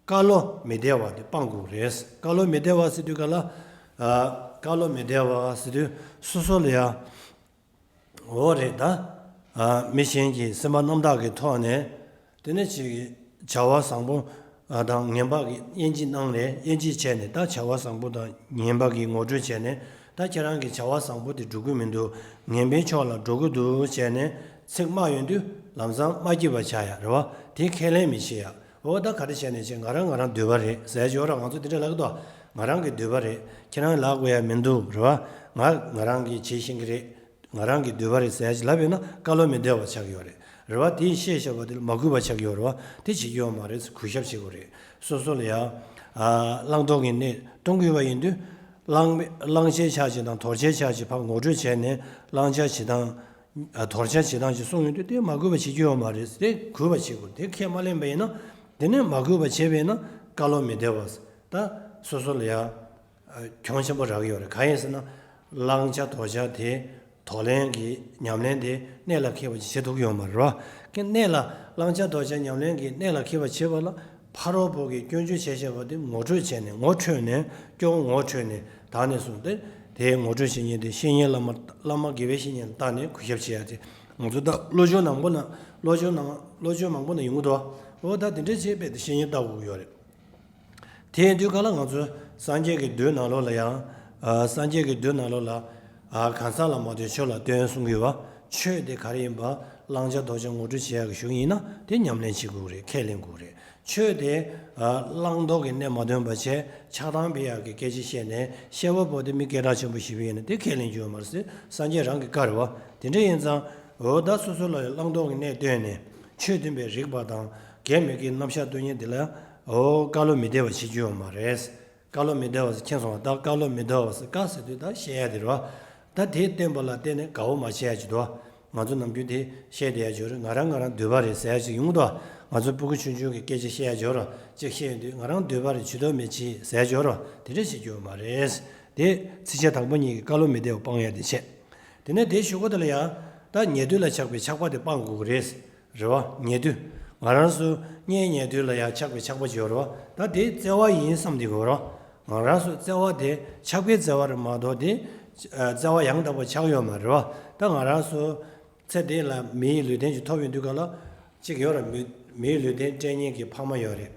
བཀའ་བློ་མི་བདེ་བ་དེ་སྤང་དགོས་རེད། བཀའ་བློ་མི་བདེ་བ་ཟེར་དུས་ག་ལ། ཨ། བཀའ་བློ་མི་བདེ་བ་ཟེར་དུས་སོ་སོ་ལ་ཡ། འོ་རེད་ད། ཨ། མི་གཞན་གྱི་སེམས་པ་རྣམ་དག་གི་ཐོག་ནས། དེ་ནས་ཅིག་བྱ་བ་བཟང་པོ་དང་ངན་པ་གི་དབྱེ་འབྱེད་གནང་ནས། དབྱེ་འབྱེད་བྱས་ནས། ད་བྱ་བ་བཟང་པོ་དང་ངན་པ་གི་ངོ་སྤྲོད་བྱས་ནས། ད་ཁྱེད་རང་གིས་བྱ་བ་བཟང་པོ་དེ་སྒྲུབ་ཀྱི་མི་འདུག་ངན་པའི་ཕྱོགས་ལ་འགྲོ་གི་འདུག་བྱས་ནས་ཚིག་སྨྲ་ཡོང་དུས་ལམ་སང་མ་སྐྱིད་པ་ཆགས་ཡ་རེད་བ། དེ་ཁས་ལེན་མི་བྱེད་ཡ། འོ་ད་ག་རེ་བྱས་ནས་བྱས། ང་རང་ང་རང་འདོད་པ་རེད་ཟེར་གྱི་ཡོད་ར། ང་ཚོ་དེ་འདྲ་ལབ་ཀྱི་འདུག་ང་རང་གི་འདོད་པ་རེད། ཁྱེད་རང་ལབ་དགོས་ཡ་མི་འདུག་རེད་བ། ང་ང་རང་གིས་བྱེད་ཤེས་ཀྱི་རེད། ང་རང་གི་འདོད་པ་རེད་ཟེར་ཅིག་ལབ་ཡོད་ན་བཀའ་བློ་མི་བདེ་བ་ཆགས་ཀྱི་ཡོད་རེད། རེད་བ། དེ་བཤད་བཞག་པ་དེ་ལ་མ་གུས་པ་ཆགས་ཀྱི་ཡོད་རེད་བ། དེ་བྱེད་ཀྱི་ཡོད་མ་རེད། གུས་ཞབས་བྱེད་དགོས་རེད། སོ་སོ་ལ་ཡང་། ཨ། བླང་དོར་གྱི་གནས་སྟོན་གྱི་ཡོད་པ་ཡིན་དུས། བླང་། བླང་བྱའི་ཕྱག་ཅིག་དང་དོར་བྱའི་ཕྱག་ཅིག་ཕར་ངོ་སྤྲོད་བྱས་ནས། བླང་བྱ་བྱེད་སྟངས། ཨ། དོར་བྱ་བྱེད་སྟངས་ཅིག་གསུངས་ཡོང་དུས་དེ་མ་གུས་པ་བྱེད་ཀྱི་ཡོད་མ་རེད། དེ་གུས་པ་བྱེད་དགོས། དེ་ཁས་མ་ལེན་པ་ཡིན་ན། དེ་ནས་མ་གུས་པ་བྱས་པ་ཡིན་ན་བཀའ་བློ་མི་བདེ་བ། ད་སོ་སོ་ལ་ཡང་། ཨ། གྱོང་ཆེན་པོ་རག་གི་ཡོད་རེད། གང་ཡིན་ཟེར་ན། བླང་བྱ་དོར་བྱ་དེ། དོ་ལེན་གྱི་ཉམས་ལེན་དེ་གནད་ལ་འཁེལ་བ་ཅིག་བྱེད་ཐུབ་ཀྱི་ཡོད་མ་རེད་བ། ཀྱི་གནད་ལ་བླང་བྱ་ལྡོག་བྱ་ཉམས་ལེན་གྱི་གནད་ལ་འཁེལ་བ་བྱེད་པ་ལ་ཕ་རོལ་པོ་གི་སྐྱོན་བརྗོད་བྱས་བྱས་པ་དེ་ངོ་སྤྲོད་བྱས་ནས་ངོ་འཕྲོད་ནས་སྐྱོན་ངོ་འཕྲོད་ནས་དག་ནས་བཟུང་སྟེ་དེའི་ངོ་སྤྲོད་བྱེད་མཁན་དེ་བཤེས་གཉེན་བླ་མ་བླ་མ་དགེ་བའི་བཤེས་གཉེན་ལ་བལྟ་ནས་གུས་ཞབས་བྱེད་ཡ་དེ་ང་ཚོ་ད་བློ་སྦྱོང་ནང་པོ་ན་བློ་སྦྱོང་ནང་བློ་སྦྱོང་མང་པོ་ན་ཡོང་གི་འདུག་འོ་ད་དེ་འདྲ་བྱས་པས་དེ་བཤེས་གཉེན་ལྟ་དགོས་ཀྱི་ཡོད་རེད། དེ་ཡིན་དུས་ག་ལ་ང་ཚོ་སངས་རྒྱས་ཀྱི་མདོའི་ནང་ལོགས་ལ་ཡང་། ཨ། སངས་རྒྱས་ཀྱི་མདོའི་ནང་ལོགས་ལ། ཨ། གང་ཟག་ལ་མ་ལྟོས་ཆོས་ལ་ལྟོས་གསུང་གི་ཡོད་པ། ཆོས་དེ་ག་རེ་ཡིན་པ་བླང་བྱ་ལྡོག་བྱ་ངོ་སྤྲོད་བྱེད་ཡག་གི་ཞུ་གི་ཡིན་ན་དེ་ཉམས་ལེན་བྱེད་དགོས་རེད། ཁས་ལེན་དགོས་རེད། ཆོས་དེ། ཨ། བླང་དོར་གྱི་གནས་མ་སྟོན་པ་བྱས་ཆགས་སྡང་འབད་ཡག་གི་སྐད་ཆ་བཤད་ནས་བཤད་པ་པོ་དེ་མི་སྐད་གྲགས་ཆེན་པོ་ཞིག་ཡིན་ན་དེ་ཁས་ལེན་རྒྱུ་ཡོད་མ་རེད་ཟེར། སངས་རྒྱས་རང་གི་བཀའ་རེད་བ། དེ་འདྲ་ཡིན་ཙང་འོ་ད་སོ་སོ་ལ་བླང་དོར་གྱི་གནས་སྟོན་ནས་ཆོས་སྟོན་པའི་རིགས་པ་དང་། དགེ་མི་དགེའི་རྣམ་གཞག་སྟོན་མཁན་དེ་ལ་ཨོ་བཀའ་བློ་མི་བདེ་བ་བྱེད་རྒྱུ་ཡོད་མ་རེད། བཀའ་བློ་མི་བདེ་བ་ཟེར་མཁྱེན་སོང་བ། ད་བཀའ་བློ་མི་བདེ་བ་ཟེར་བཀའ་ཟེར་དུས་ད་བཤད་ཡ་དེ་རེད་བ། ད་དེའི་བསྟན་པ་ལ་བརྟེན་ནས་དགའ་བོ་མ་བྱེད་ཡ་ཅིག་འདུག་ང་ཚོ་ནམ་རྒྱུན་དེ་བཤད་བསྡད་ཡ་ཅིག་ཡོད་རེད། ང་རང་ང་རང་འདོད་པ་རེད་ཟེར་ཡ་ཅིག་ཡོང་གི་འདུག་ང་ཚོ་སྤུ་གུ་ཆུང་ཆུང་གི་སྐད་ཆ་བཤད་ཡ་ཅིག་ཡོད་རེད། གཅིག་བཤད་ཡོང་དུས་ང་རང་འདོད་པ་རེད། ཇུས་གཏོགས་མེད་ཅིག་ཟེར་ཡ་ཅིག་ཡོད་རེད། དེ་འདྲ་བྱེད་རྒྱུ་ཡོད་མ་རེད། དེ་ཚིགས་བཅད་དང་པོ་གཉིས་ཀྱི་བཀའ་བློ་མི་བདེ་བ་སྤང་ཡ་དེ་བྱས། དེ་ནས་དེའི་གཞུག་གུ་དེ་ལ་ཡང་ད་ཉེ་དུ་ལ་ཆགས་པའི་ཆགས་པ་དེ་སྤང་དགོས་ཀྱི་རེད། རེད་བ། ཉེ་དུ། ང་རང་ཚོ་གཉེན་ཉེ་དུ་ལ་ཡང་ཆགས་པའི་ཆགས་པ་ཅིག་ཡོད་རེད་བ། ད་དེ་བརྩེ་བ་ཡིན་བསམ་དེ་དགོས་རེད་བ། ང་རང་ཚོ་བརྩེ་བ་དེ་ཆགས་པའི་བརྩེ་བ་རེད་མ་གཏོགས་དེ། ཨ། བརྩེ་བ་ཡང་དག་པ་ཆགས་ཡོད་མ་རེད་བ། ད་ང་རང་ཚོ་ཚེ་འདི་ལ་མིའི་ལུས་རྟེན་ཅིག་ཐོབ་ཡོང་དུས་ག་ལ་གཅིག་ཡོད་རེད། མི་མིའི་ལུས་རྟེན་སྤྲད་མཁན་གྱི་ཕ་མ་ཡོད་རེད།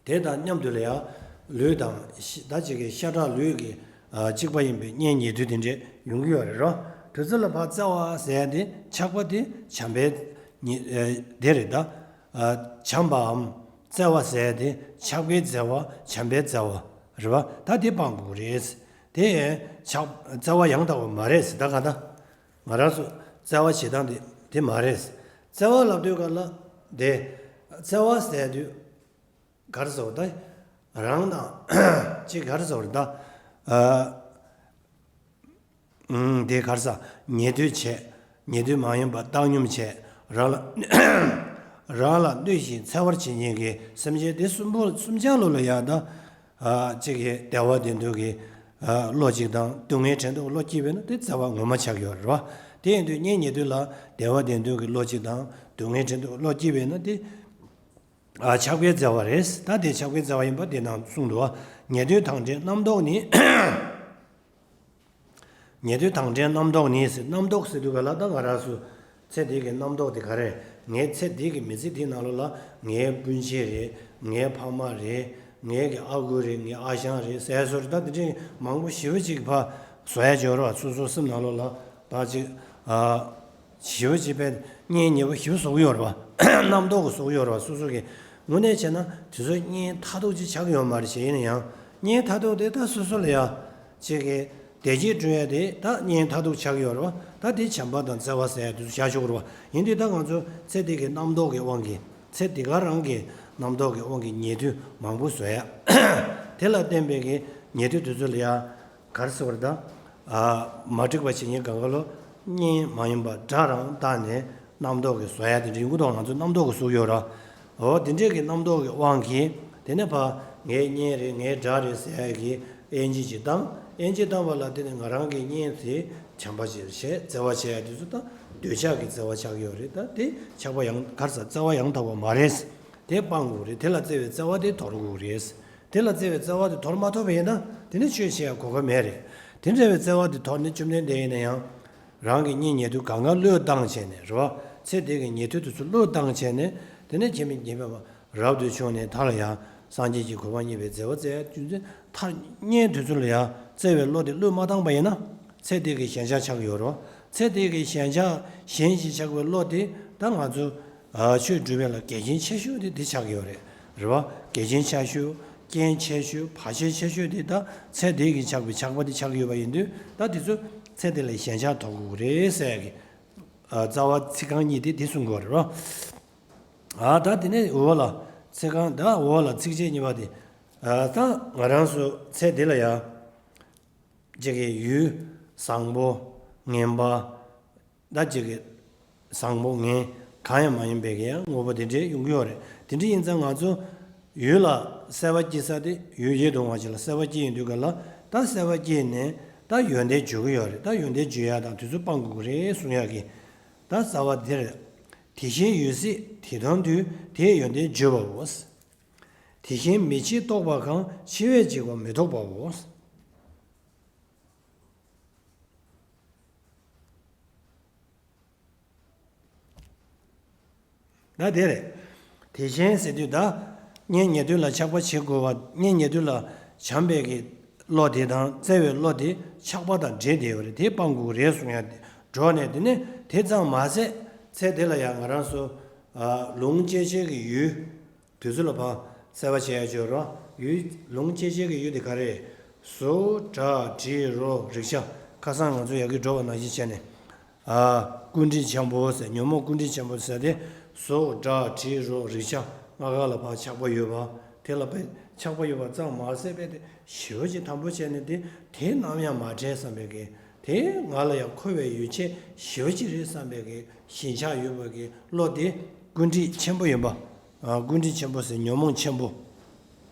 དེ་དང་མཉམ་དུ་ལ་ཡང་ལུས་དང་ཤ་ད་ཅིག་གི་ཤ་ཁྲག་ལུས་ཀྱི་ཨ་གཅིག་པ་ཡིན་པའི་གཉེན་ཉེ་དུ་དེ་འདྲས་ཡོང་གི་ཡོད་རེད་རོ། དུས་ཚོད་ལ་ཕར་བརྩེ་བ་ཟེར་ཡ་དེ་ཆགས་པ་དེ་བྱམས་པའི་ཉེ་ཨ་དེ་རེད་ད། ཨ་བྱམས་པའམ་བརྩེ་བ་ཟེར་ཡ་དེ་ཆགས་པའི་བརྩེ་བ་བྱམས་པའི་བརྩེ་བ་རེད་བ། ད་དེ་སྤང་དགོས་རེད། དེ་ཆགས་བརྩེ་བ་ཡང་དག་པ་མ་རེད་ཟེར། ད་ག་ད་ང་རང་ཚོ་བརྩེ་བ་བྱེད་སྟངས་དེ་དེ་མ་རེད། བརྩེ་བ་ལབ་དུས་ག་ལ་དེ་བརྩེ་བ་ཟེར་དུས། ག་རེ་ཟེར་བ་ད། རང་དང་། ཅིག་ག་རེ་ཟེར་བ་ད། ཨ། ཨུམ། དེ་ག་རེ་ཟེར། ཉེ་དུ་བྱས། ཉེ་དུ་མ་ཡིན་པ་བཏང་སྙོམས་བྱས། རང་ལ། རང་ལ་གནོད་ཅིང་འཚེ་བར་བྱེད་མཁན་གྱི་སེམས་ཅན་དེ་གསུམ་པོ་གསུམ་ཆར་ལོ་ལ་ཡང་ད། ཨ། ཅིག་གིས་བདེ་བ་དོན་དུ་གི། ཨ། བློ་གཅིག་དང་སྡུག་བསྔལ་བྲལ་འདོད་བློ་སྐྱེས་པས་ན་དེ་བརྩེ་བ་ངོ་མ་ཆགས་ཡོད་རེད་བ། དེ་ཡིན་དུས་གཉེན་ཉེ་དུ་ལ་བདེ་བ་དོན་དུ་གི་བློ་གཅིག་དང་སྡུག་བསྔལ་བྲལ་འདོད་བློ་སྐྱེས་པས་ན་དེ། ཨ། ཆགས་པའི་བརྩེ་བ་རེད། ད་དེ་ཆགས་པའི་བརྩེ་བ་ཡིན་པ་དེ་ནང་གསུངས་འདུག་ཉེ་དུའི་དང་འབྲེལ་རྣམ་རྟོག་ནི། ཉེ་དུའི་དང་འབྲེལ་རྣམ་རྟོག་ནི་ཟེར། རྣམ་རྟོག་ཟེར་དུས་ག་ལ་ད་ང་རང་ཚོ་ཚེ་འདི་གི་རྣམ་རྟོག་དེ་ག་རེ། ངའི་ཚེ་འདི་གི་མི་ཚེ་འདིའི་ནང་ལོགས་ལ་ངའི་སྤུན་མཆེད་རེད། ངའི་ཕ་མ་རེད། ངའི་གི་ཨ་ཁུ་རེད། ངའི་ཨ་ཞང་རེད་ཟེར་སོགས་ད་དེ་འདྲའི་མང་པོ་ཞེ་པོ་ཅིག་ཕར་བཟོ་ཡ་ཅིག་ཡོད་རེད་བ། སོ་སོའི་སེམས་ནང་ལོགས་ལ་ཕར་ཅིག་ཨ། ཞེ་པོ་ཅིག་པས་གཉེན་ཉེ་པོ་ཞེ་པོ་བཟོ་གི་ཡོད་རེད་བ། རྣམ་རྟོག་གི་བཟོ་གི་ཡོད་རེད་བ། སོ་སོ་གི་དངོས་གནས་བྱས་ན་དེ་ཚོ་གཉེན་མཐར་ཐུག་ཅིག་ཆགས་ཀྱི་ཡོད་མ་རེད། བྱས་ཡིན་ན་ཡང་གཉེན་མཐར་ཐུག་དེ་ད་སོ་སོ་ལ་ཡ་ཅིག་གི་བདེ་སྐྱིད་བསྐྲུན་ཡ་དེ་ད་གཉེན་མཐར་ཐུག་ཆགས་ཀྱི་ཡོད་རེད་བ། ད་དེ་བྱམས་པ་དང་བརྩེ་བ་ཟེར་ཡ་དེ་ཚོ་བཞག་ཆོག་གི་རེད་བ། ཡིན་དུས་ད་ང་ཚོ་ཚེ་འདི་གི་རྣམ་རྟོག་གི་དབང་གིས་ཚེ་འདི་ག་རང་གི་རྣམ་རྟོག་གི་དབང་གིས་ཉེ་དུ་མང་པོ་བཟོ་ཡ། དེ་ལ་བརྟེན་པའི་གི་ཉེ་དུ་དེ་ཚོ་ལ་ཡ། ག་རེ་ཟེར་བ་རེད་ད། ཨ། མ་འགྲིག་པ་བྱེད་མཁན་གང་ག་ལོ། གཉེན་མ་ཡིན་པ་དགྲ་རང་བཏགས་ནས་རྣམ་རྟོག་གི་བཟོ་ཡ་དེ་འདྲ་ཡོང་གི་འདུག་ང་ཚོ་རྣམ་རྟོག་གི་བཟོ་གི་ཡོད་ར། འོ་དེ་འདྲས་ཀྱི་རྣམ་རྟོག་གི་དབང་གིས་དེ་ནས་ཕར་ངའི་གཉེན་རེད། ངའི་དགྲ་རེད་ཟེར་ཡ་གི་དབྱེ་འབྱེད་ཅིག་བཏང་། དབྱེ་འབྱེད་བཏང་བ་ལ་དེ་ནས་ང་རང་གི་གཉེན་དེ་བྱམས་པ་ཅིག་བྱས་བརྩེ་བ་བྱས་ཡ་དེ་ཚོ་ད་འདོད་ཆགས་ཀྱི་བརྩེ་བ་ཆགས་ཀྱི་ཡོད་རེད། ད་དེ་ཆགས་པ་ཡང་ག་རེ་ཟེར། བརྩེ་བ་ཡང་དག་པ་མ་རེད། དེ་སྤང་དགོས་རེད། དེ་ལ་བརྩེ་བའི་བརྩེ་བ་དེ་དོར་དགོས་རེད། དེ་ལ་བརྩེ་བའི་བརྩེ་བ་དེ་དོར་མ་ཐུབ་པ་ཡིན་ན་དེ་ནི་ཆོས་བྱེད་ཡ་གོ་སྐབས་མེད་རེད། དེ་འདྲ་བའི་བརྩེ་བ་དེ་དོར་ནས་བཅོམ་ལྡན་འདས་ཡིན་ན་ཡང་རང་གི་གཉེན་ཉེ་དུ་གང་ག་བློས་བཏང་བྱས་ནས་རེད་བ། ཚེ་འདི་གི་ཉེ་དུ་དེ་ཚོ་བློས་བཏང་བྱས་ནས་དེ་ནས་ཁྱེད་མི་ཉེས་པ་རབ་ཏུ་བྱུང་ནས་མཐའ་ལ་ཡང་སངས་རྒྱས་ཀྱི་གོ་འཕང་བརྙེས་པའི་མཛད་པ་མཛད་ཡ་རྒྱུ་མཚན་མཐར་གཉེན་དེ་ཚོ་ལ་ཡང་བརྩེ་བའི་བློ་དེ་བློས་མ་བཏང་པ་ཡིན་ན་ཚེ་འདི་གི་ཞེན་ཆགས་ཆགས་ཀྱི་ཡོད་རེད་བ། ཚེ་འདི་གི་ཞེན་ཆགས་གཞན་ཞིག་ཆགས་པའི་བློ་དེ་ད་ང་ཚོ། ཨ། ཆོས་སྒྲུབ་པའི་ལ་གལ་ཆེན་ཆེ་ཤོས་དེ་འདི་ཆགས་ཀྱི་ཡོད་རེད། རེད་བ། གལ་ཆེན་ཆེ་ཤོས། རྐྱེན་ཆེ་ཤོས། བར་ཆད་ཆེ་ཤོས་དེ་ད་ཚེ་འདི་གི་ཆགས་པའི་ཆགས་པ་དེ་ཆགས་ཀྱི་ཡོད་པ་ཡིན་དུས་ད་དེ་ཚོ་ཚེ་འདི་ལ་ཞེན་ཆགས་དོར་དགོས་རེད་ཟེར་གི། ཨ། རྩ་བ་ཚིག་རྐང་གཉིས་དེ་འདི་གསུང་དགོས་རེད་བ། ཨ། ད་དེ་ནས་འོག་ལ་ཚིག་རྐང་ད་འོག་ལ་ཚིགས་བཅད་གཉིས་པ་དེ། ཨ། ད་ང་རང་ཚོ་ཚེ་འདི་ལ་ཡ། ཅིག་གི་ཡུལ་བཟང་པོ་ངན་པ། ད་ཅིག་གི་བཟང་པོ་ངན་གང་ཡང་མ་ཡིན་པའི་གི་ཡང་དངོས་པོ་དེ་འདྲའི་ཡོང་གི་ཡོད་རེད། དེ་འདྲ་ཡིན་ཙང་ང་ཚོ་ཡུལ་ལ་སྲེད་པ་སྐྱེ་ས་དེ་ཡུལ་ཡིད་དུ་འོང་བ་ཅིག་ལ་སྲེད་པ་སྐྱེ་ཡོང་དུས་ག་ལ་ད་སྲེད་པ་སྐྱེས་ནས་ ད་ཡོན་ཏན་བརྗོད་ཀྱི་ཡོད་རེད། ད་ཡོན་ཏན་བརྗོད་ཡ་དང་དུས་ཚོད་སྤང་དགོས་ཀྱི་རེད་གསུང་ཡ་གི། ད་རྩ་བ་དེ་རེད། དེ་བཞིན་ཡོད་སྲིད་དེ་མཐོང་དུས་དེས་ཡོན་ཏན་བརྗོད་པའོ། དེ་བཞིན་མི་ཕྱེད་རྟོགས་པ་གང་། ཕྱེ་བས་འཇིག་པ་མི་རྟོགས་པའོ། ད་དེ་རེད། དེ་བཞིན་ཟེར་དུས་ད། གཉེན་ཉེ་དུ་ལ་ཆགས་པ་བྱེད་དགོས་པ། གཉེན་ཉེ་དུ་ལ་བྱམས་པའི་གི་བློ་དེ་དང་བརྩེ་བའི་བློ་དེ་ཆགས་པ་དང་འདྲེས་བསྡད་ཡོད་རེད། དེ་སྤང་དགོས་རེད་གསུང་ཡ་འགྲོ་ནས། དེ་ནས་དེ་ཙམ་མ་ཟད་ཚེ་འདི་ལ་ཡང་ང་རང་ཚོ་ལུང་སྐྱེ་བྱེད་ཀྱི་ཡུལ། དུས་ཚོད་ལ་ཕར་གསལ་བ་བྱས་ཡ་ཅིག་ཡོད་རེད། ཡུལ་ལུང་སྐྱེ་བྱེད་ཀྱི་ཡུལ་དེ་ག་རེ། གཟུགས་སྒྲ་དྲི་རོ་རེག་བྱ། ཁ་སང་ང་ཚོ་ཡ་གི་འགྲོ་བ་ནང་བཞིན་བྱས་ནས། ཨ། ཀུན་དཀྲིས་ཆེན་པོ་ཟེར། ཉོན་མོངས་ཀུན་དཀྲིས་ཆེན་པོ་ཟེར་ཏེ། གཟུགས་སྒྲ་དྲི་རོ་རེག་བྱ་ལྔ་ཀ་ལ་ཕར་ཆགས་པ་ཡོད་པ། དེ་ལ་ཕར་ཆགས་པ་ཡོད་པ་ཙམ་མ་ཟད་པའི་དེ་ཞེ་པོ་ཅིག་དམ་པོ་བྱས་ནས། དེ་དེ་ནམ་ཡང་མ་བྲལ་བསམ་པའི་གི། དེ་ང་ལ་ཡང་མཁོ་བའི་ཡོ་བྱད་ཞེ་པོ་ཅིག་རེད་བསམ་པའི་གི་ཞེན་ཆགས་ཡོད་པ་གི་བློ་དེ་ཀུན་དཀྲིས་ཆེན་པོ་ཡིན་པ། ཨ། ཀུན་དཀྲིས་ཆེན་པོ་ཟེར་ཉོན་མོངས་ཆེན་པོ།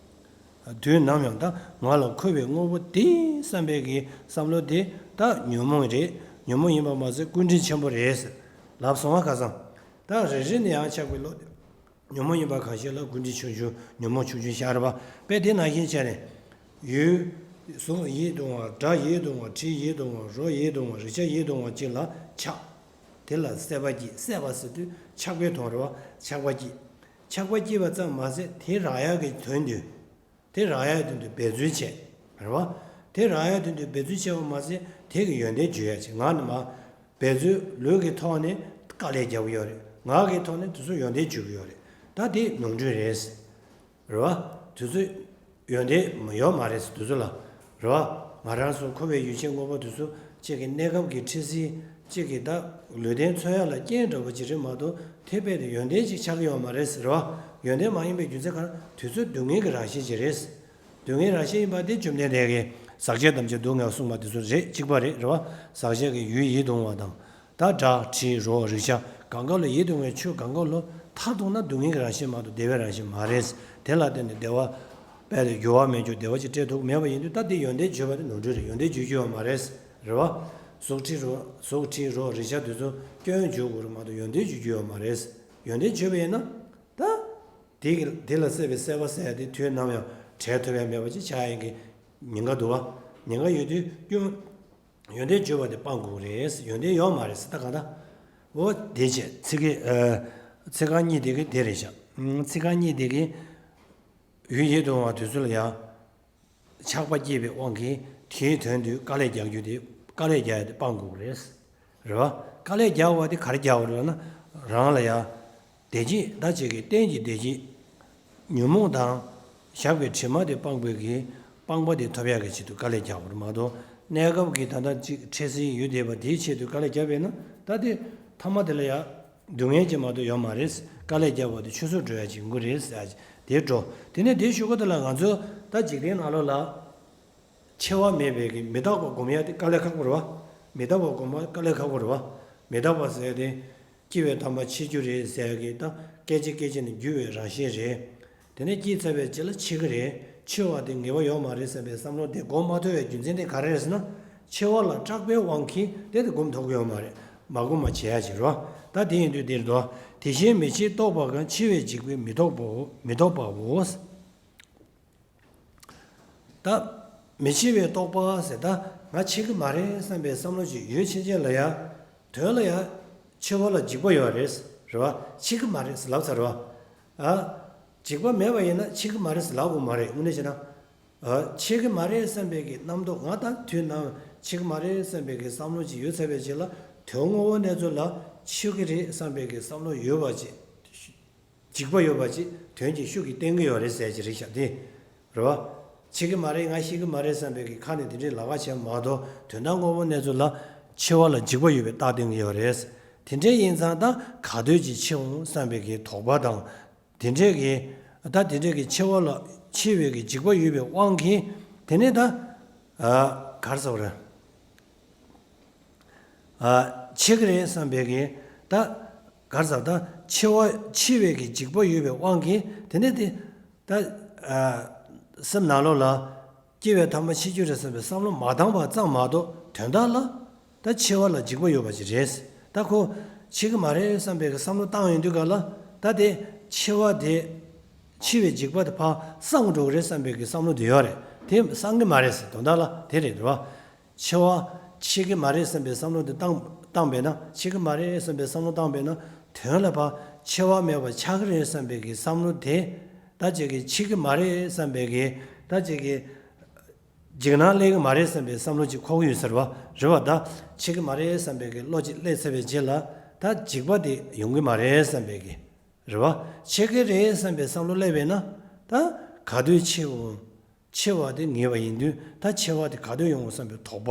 དུས་ནམ་ཡང་ད་ང་ལ་མཁོ་བའི་དངོས་པོ་དེ་བསམ་པའི་གི་བསམ་བློ་དེ་ད་ཉོན་མོངས་རེད། ཉོན་མོངས་ཡིན་པ་མ་ཟད་ཀུན་དཀྲིས་ཆེན་པོ་རེད་ཟེར་ལབ་སོང་བ། ཁ་སང་ད་རེ་རེ་ནས་ཡང་ཆགས་པའི་བློ་དེ། ཉོན་མོངས་ཡིན་པ་གང་ཞིག་ལ་ཀུན་དཀྲིས་ཆུང་ཆུང་། ཉོན་མོངས་ཆུང་ཆུང་ཤར་བ། དཔེ་དེ་ནང་བཞིན་བྱས་ནས། ཡུལ། གཟུགས་ཡིད་དུ་འོང་བ། སྒྲ་ཡིད་དུ་འོང་བ། དྲི་ཡིད་དུ་འོང་བ། རོ་ཡིད་དུ་འོང་བ། རེག་བྱ་ཡིད་དུ་འོང་བ་ཅིག་ལ་ཆགས། དེ་ལ་སྲེད་པ་སྐྱེས། སྲེད་པ་ཟེར་དུས་ཆགས་པའི་དོན་རེད་བ། ཆགས་པ་སྐྱེས། ཆགས་པ་སྐྱེས་པ་ཙམ་མ་ཟད་དེ་རག་ཡག་གི་དོན་དུ། དེ་རག་ཡག་དོན་དུ་འབད་རྩོལ་བྱས། རེད་བ། དེ་རག་ཡག་དོན་དུ་འབད་རྩོལ་བྱས་པ་མ་ཟད་དེ་གི་ཡོན་ཏན་བརྗོད་ཡག་བྱས། ངག་ནས་མར་འབད་རྩོལ་ལུས་ཀྱི་ཐོག་ནས་དཀའ་ལས་རྒྱག་གི་ཡོད་རེད། ངག་གི་ཐོག་ནས་དེ་ཚོ་ཡོན་ཏན་བརྗོད་ཀྱི་ཡོད་རེད། ད་དེ་ནོར་འཁྲུལ་རེད། རེད་བ། དེ་ཚོ་ཡོན་ཏན་ཡོད་མ་རེད། དེ་ཚོ་ལ། རེད་བ། ང་རང་ཚོ་མཁོ་བའི་ཡོ་བྱད་དངོས་པོ་དེ་ཚོ་གཅིག་གི་གནས་སྐབས་ཀྱི་འཕྲད་བསྲེ། གཅིག་གི་ད་ལུས་རྟེན་འཚོལ་ཡག་ལ་རྐྱེན་འདྲ་པོ་ཅིག་རེད་མ་གཏོགས་དེ་རྦད་དེ་ཡོན་ཏན་ཅིག་ཆགས་ཀྱི་ཡོད་མ་རེད། རེད་བ། ཡོན་ཏན་མ་ཡིན་པའི་རྒྱུ་མཚན་ག་རེ། དེ་ཚོ་སྡུག་བསྔལ་གྱི་རང་བཞིན་ཅིག་རེད། སྡུག་བསྔལ་རང་བཞིན་ཡིན་པ་དེ་བཅོམ་ལྡན་འདས་ཀྱིས་ཟག་བཅས་ཐམས་ཅད་སྡུག་བསྔལ་བ་གསུངས་པ་དེ་ཚོ་རེད། གཅིག་པ་རེད། རེད་བ། ཟག་བཅས་ཀྱི་ཡུལ་ཡིད་དུ་འོང་བ་དང་། ད་སྒྲ་དྲི་རོ་རེག་བྱ་གང་ག་ལ། ཡིད་དུ་འོང་བའི་ཆོས་གང་ག་ལ་མཐར་གཏུགས་ན་སྡུག་བསྔལ་གྱི་རང་བཞིན་མ་གཏོགས་བདེ་བའི་རང་བཞིན་མ་རེད། དེ་ལ་བརྟེན་ནས་བདེ་བ་རྦད་དེ་འགྱུར་བ་མེད་རྒྱུ་བདེ་བ་ཅིག་སྤྲད་ཐུབ་མེད་པ་ཡིན་དུས། ད་དེ་ཡོན་ཏན་བརྗོད་པ་དེ་ནོར་འཁྲུལ་རེད། ཡོན་ཏན་བརྗོད་རྒྱུ་ཡོད་མ་རེད། རེད་བ། གཟུགས་དྲི་རོ། གཟུགས་དྲི་རོ་རེག་བྱ་དེ་ཚོ་སྐྱོན་བརྗོད་དགོས་རེད་མ་གཏོགས་ཡོན་ཏན་བརྗོད་རྒྱུ་ཡོད་མ་རེད། ཡོན་ཏན་བརྗོད་པ་ཡིན་ན། ད། དེ་གི་དེ་ལ་སྲེད་པའི་སྲེད་པ་ཟེར་ཡ་དེ་དུས་ནམ་ཡང་བྲལ་ཐུབ་ཡ་མེད་པ་ཅིག་ཆགས་ཡིན་གི། ཉེན་ཁ་འདུག་བ། ཉེན་ཁ་ཡོད་དུས་ཀྱང་ཡོན་ཏན་བརྗོད་པ་དེ་སྤང་དགོས་རེད། ཡོན་ཏན་ཡོད་མ་རེད་ཟེར། ད་གང་ལྟར། འོ་དེ་བྱས་ཚིག་གི། ཨ། ཚིག་རྐང་གཉིས་དེ་གི་དེ་རེད་ཤག་ཨང་། ཚིག་རྐང་གཉིས་དེ་གི་ཡུལ་ཡིད་དུ་འོང་བ་དེ་ཚོ་ལ་ཡང་ཆགས་པ་སྐྱེས་པའི་དབང་གིས་དེའི་དོན་དུ་དཀའ་ལས་རྒྱག་རྒྱུ་དེ། དཀའ་ལས་རྒྱག་ཡ་དེ་སྤང་དགོས་རེད། རེད་བ། དཀའ་ལས་རྒྱག་པ་དེ་ག་རེ་རྒྱག་པ་རེད་ལབ་ན། རང་ལ་ཡང་བདེ་སྐྱིད། ད་ཅིག་གི་གཏན་གྱི་བདེ་སྐྱིད། ཉོན་མོངས་དང་ཞབས་ཀྱི་དྲི་མ་དེ་སྤངས་པའི་གི་སྤངས་པ་དེ་ཐོབ་ཡག་གི་ཆེད་དུ་དཀའ་ལས་རྒྱག་པ་རེད་མ་གཏོགས། གནས་སྐབས་ཀྱི་ད་ལྟ་ཅིག་འཕྲད་བསྲེ་ཡོད་བསྡད་པ་དེའི་ཆེད་དུ་དཀའ་ལས་རྒྱབ་པས་ན། ད་དེ་ཐ་མ་དེ་ལ་ཡང་སྡུག་བསྔལ་ཅིག་མ་གཏོགས་ཡོད་མ་རེད། དཀའ་ལས་རྒྱབ་པ་དེ་ཆུད་ཟོས་འགྲོ་ཡག་ཅིག་ཡོང་གི་རེད་ཟེར་ཡག་དེ་འགྲོ། དེ་ནས་དེའི་གཞུག་གུ་དེ་ལ་ང་ཚོ་ད་འཇིག་རྟེན་ནང་ལོགས་ལ། འཆི་བ་མེད་པའི་གི་མི་རྟག་པ་སྒོམ་ཡ་དེ་དཀའ་ལས་ཁག་པོ་རེད་བ། མི་རྟག་པ་སྒོམ་པ་དཀའ་ལས་ཁག་པོ་རེད་བ། མི་རྟག་པ་ཟེར་ཡ་དེ། སྐྱེ་བའི་དམ་པ་འཆི་རྒྱུ་རེད་ཟེར་ཡ་གི། ད་སྐད་ཅིག་སྐད་ཅིག་ནས་འགྱུར་བའི་རང་བཞིན་རེད། དེ་ནས་སྐྱེས་ཚར་བའི་རྗེས་ལ་འཆི་གི་རེད། འཆི་བ་དེ་ངེས་པ་ཡོད་མ་རེད་བསམ་པའི་བསམ་བློ་དེ་སྒོམ་མ་ཐུབ་པའི་རྒྱུ་མཚན་དེ་ག་རེ་རེད་ཟེར་ན། འཆི་བ་ལ་སྐྲག་པའི་དབང་གིས་དེ་དེ་སྒོམ་ཐུབ་ཀྱི་ཡོད་མ་རེད། མ་སྒོམ་པ་བྱེད་ཡ་ཅིག་རེད་བ། ད་དེ་ཡིན་དུས་འདིར་འདུག་དེ་བཞིན་མི་ཕྱེད་རྟོགས་པ་གང་། འཆི་བས་འཇིག་པས་མི་རྟོགས་པའོ། མི་རྟོགས་པའོ། ད་མི་འཆི་བའི་རྟོགས་པ་ཟེར། ད་ང་འཆི་གི་མ་རེད་བསམ་པའི་བསམ་བློ་ཅིག་ཡོད་ཕྱིན་ཆད་ལ་ཡ། དོན་ལ་ཡ། འཆི་བ་ལ་འཇིགས་པ་ཡོད་རེད། རེད་བ། འཆི་གི་མ་རེད་ཟེར་ལབ་ཚར་བ། ཨ། འཇིགས་པ་མེད་པ་ཡིན་ན་འཆི་གི་མ་རེད་ཟེར་ལབ་དགོས་མ་རེད། དངོས་གནས་བྱས་ན། ཨ། འཆི་གི་མ་རེད་བསམ་པའི་གི་རྣམ་རྟོག་ང་ད་དུས་ནམ་འཆི་གི་མ་རེད་བསམ་པའི་གི་བསམ་བློ་ཅིག་ཡོད་ཚར་བའི་རྗེས་ལ། དོན་དངོས་པོ་གནས་ཚུལ་ལ་འཆི་གི་རེད་བསམ་པའི་གི་བསམ་བློ་ཡོད་པ་ཅིག་འཇིགས་པ་ཡོད་པ་ཅིག་དོན་གྱི་ཤུགས་ཀྱིས་བསྟན་གྱི་ཡོད་རེད་ཟེར་གྱི་རེད་ཤག་དེ་རེད་བ། འཆི་གི་མ་རེད། ང་ཤི་གི་མ་རེད་བསམ་པའི་གི་ཁ་ནས་དེ་འདྲའི་ལབ་ཁ་བྱས་མ་གཏོགས། དོན་དག་དངོས་པོ་གནས་ཚུལ་ལ་འཆི་བ་ལ་འཇིགས་པ་ཡོད་པའི་རྟགས་བསྟན་གྱི་ཡོད་རེད། དེ་འདྲའི་ཡིན་ཙང་ད་ག་དུས་ཅིག་འཆི་འོང་བསམ་པའི་གི་དོགས་པ་དང་། དེ་འདྲའི་གི། ད་དེ་འདྲའི་གི་འཆི་བ་ལ་འཆི་བའི་གི་འཇིགས་པ་ཡོད་པའི་དབང་གིས། དེ་ནས་ད། ཨ། ག་རེ་ཟེར་བ་རེད། ཨ། འཆི་གི་རེད་བསམ་པའི་གི། ད་ག་རེ་ཟེར། ད་འཆི་བ་འཆི་བའི་གི་འཇིགས་པ་ཡོད་པའི་དབང་གིས་དེ་ནས་དེ། ད། ཨ། སེམས་ནང་ལོགས་ལ་ སྐྱེ་བའི་ཐ་མ་འཆི་རྒྱུ་རེད་བསམ་པའི་བསམ་བློ་མ་བཏང་བ་ཙམ་མ་གཏོགས། དོན་དག་ལ་ད་འཆི་བ་ལ་འཇིགས་པ་ཡོད་པ་ཅིག་རེད། ད་ཁོ་འཆི་གི་མ་རེད་བསམ་པའི་གི་བསམ་བློ་བཏང་ཡོང་དུས་ག་ལ། ད་དེ་འཆི་བ་དེ་འཆི་བའི་འཇིགས་པ་དེ་ཕར་སངས་འགྲོ་གི་རེད་བསམ་པའི་གི་བསམ་བློ་དེ་ཡོད་རེད། དེ་སངས་གི་མ་རེད་ཟེར། དོན་དག་ལ་དེ་རེད་རེད་བ། འཆི་བ་འཆི་གི་མ་རེད་བསམ་པའི་བསམ་བློ་དེ་བཏང་བཏང་པས་ན། འཆི་གི་མ་རེད་བསམ་པའི་བསམ་བློ་བཏང་པས་ན། དོན་ལ་ཕར་འཆི་བ་མེད་པ་ཆགས་ཀྱི་རེད་བསམ་པའི་གི་བསམ་བློ་དེ། ད་ཅིག་གི་འཆི་གི་མ་རེད་བསམ་པའི་གི། ད་ཅིག་གི་འཇིགས་སྣང་སླེབས་གི་མ་རེད་བསམ་པའི་བསམ་བློ་ཅིག་འཁོར་གི་ཡོད་ས་རེད་བ། རེད་བ། ད་འཆི་གི་མ་རེད་བསམ་པའི་གི་བློ་ཅིག་སླེབས་ཚར་བའི་རྗེས་ལ། ད་འཇིགས་པ་དེ་ཡོང་གི་མ་རེད་བསམ་པའི་གི། རེད་བ། འཆི་གི་རེད་བསམ་པའི་བསམ་བློ་སླེབས་པས་ན། ད་ག་དུས་འཆི་འོང་། འཆི་བ་དེ་ངེས་པ་ཡིན་དུས། ད་འཆི་བ་དེ་ག་དུས་ཡོང་འོང་བསམ་པའི་དོགས་པ།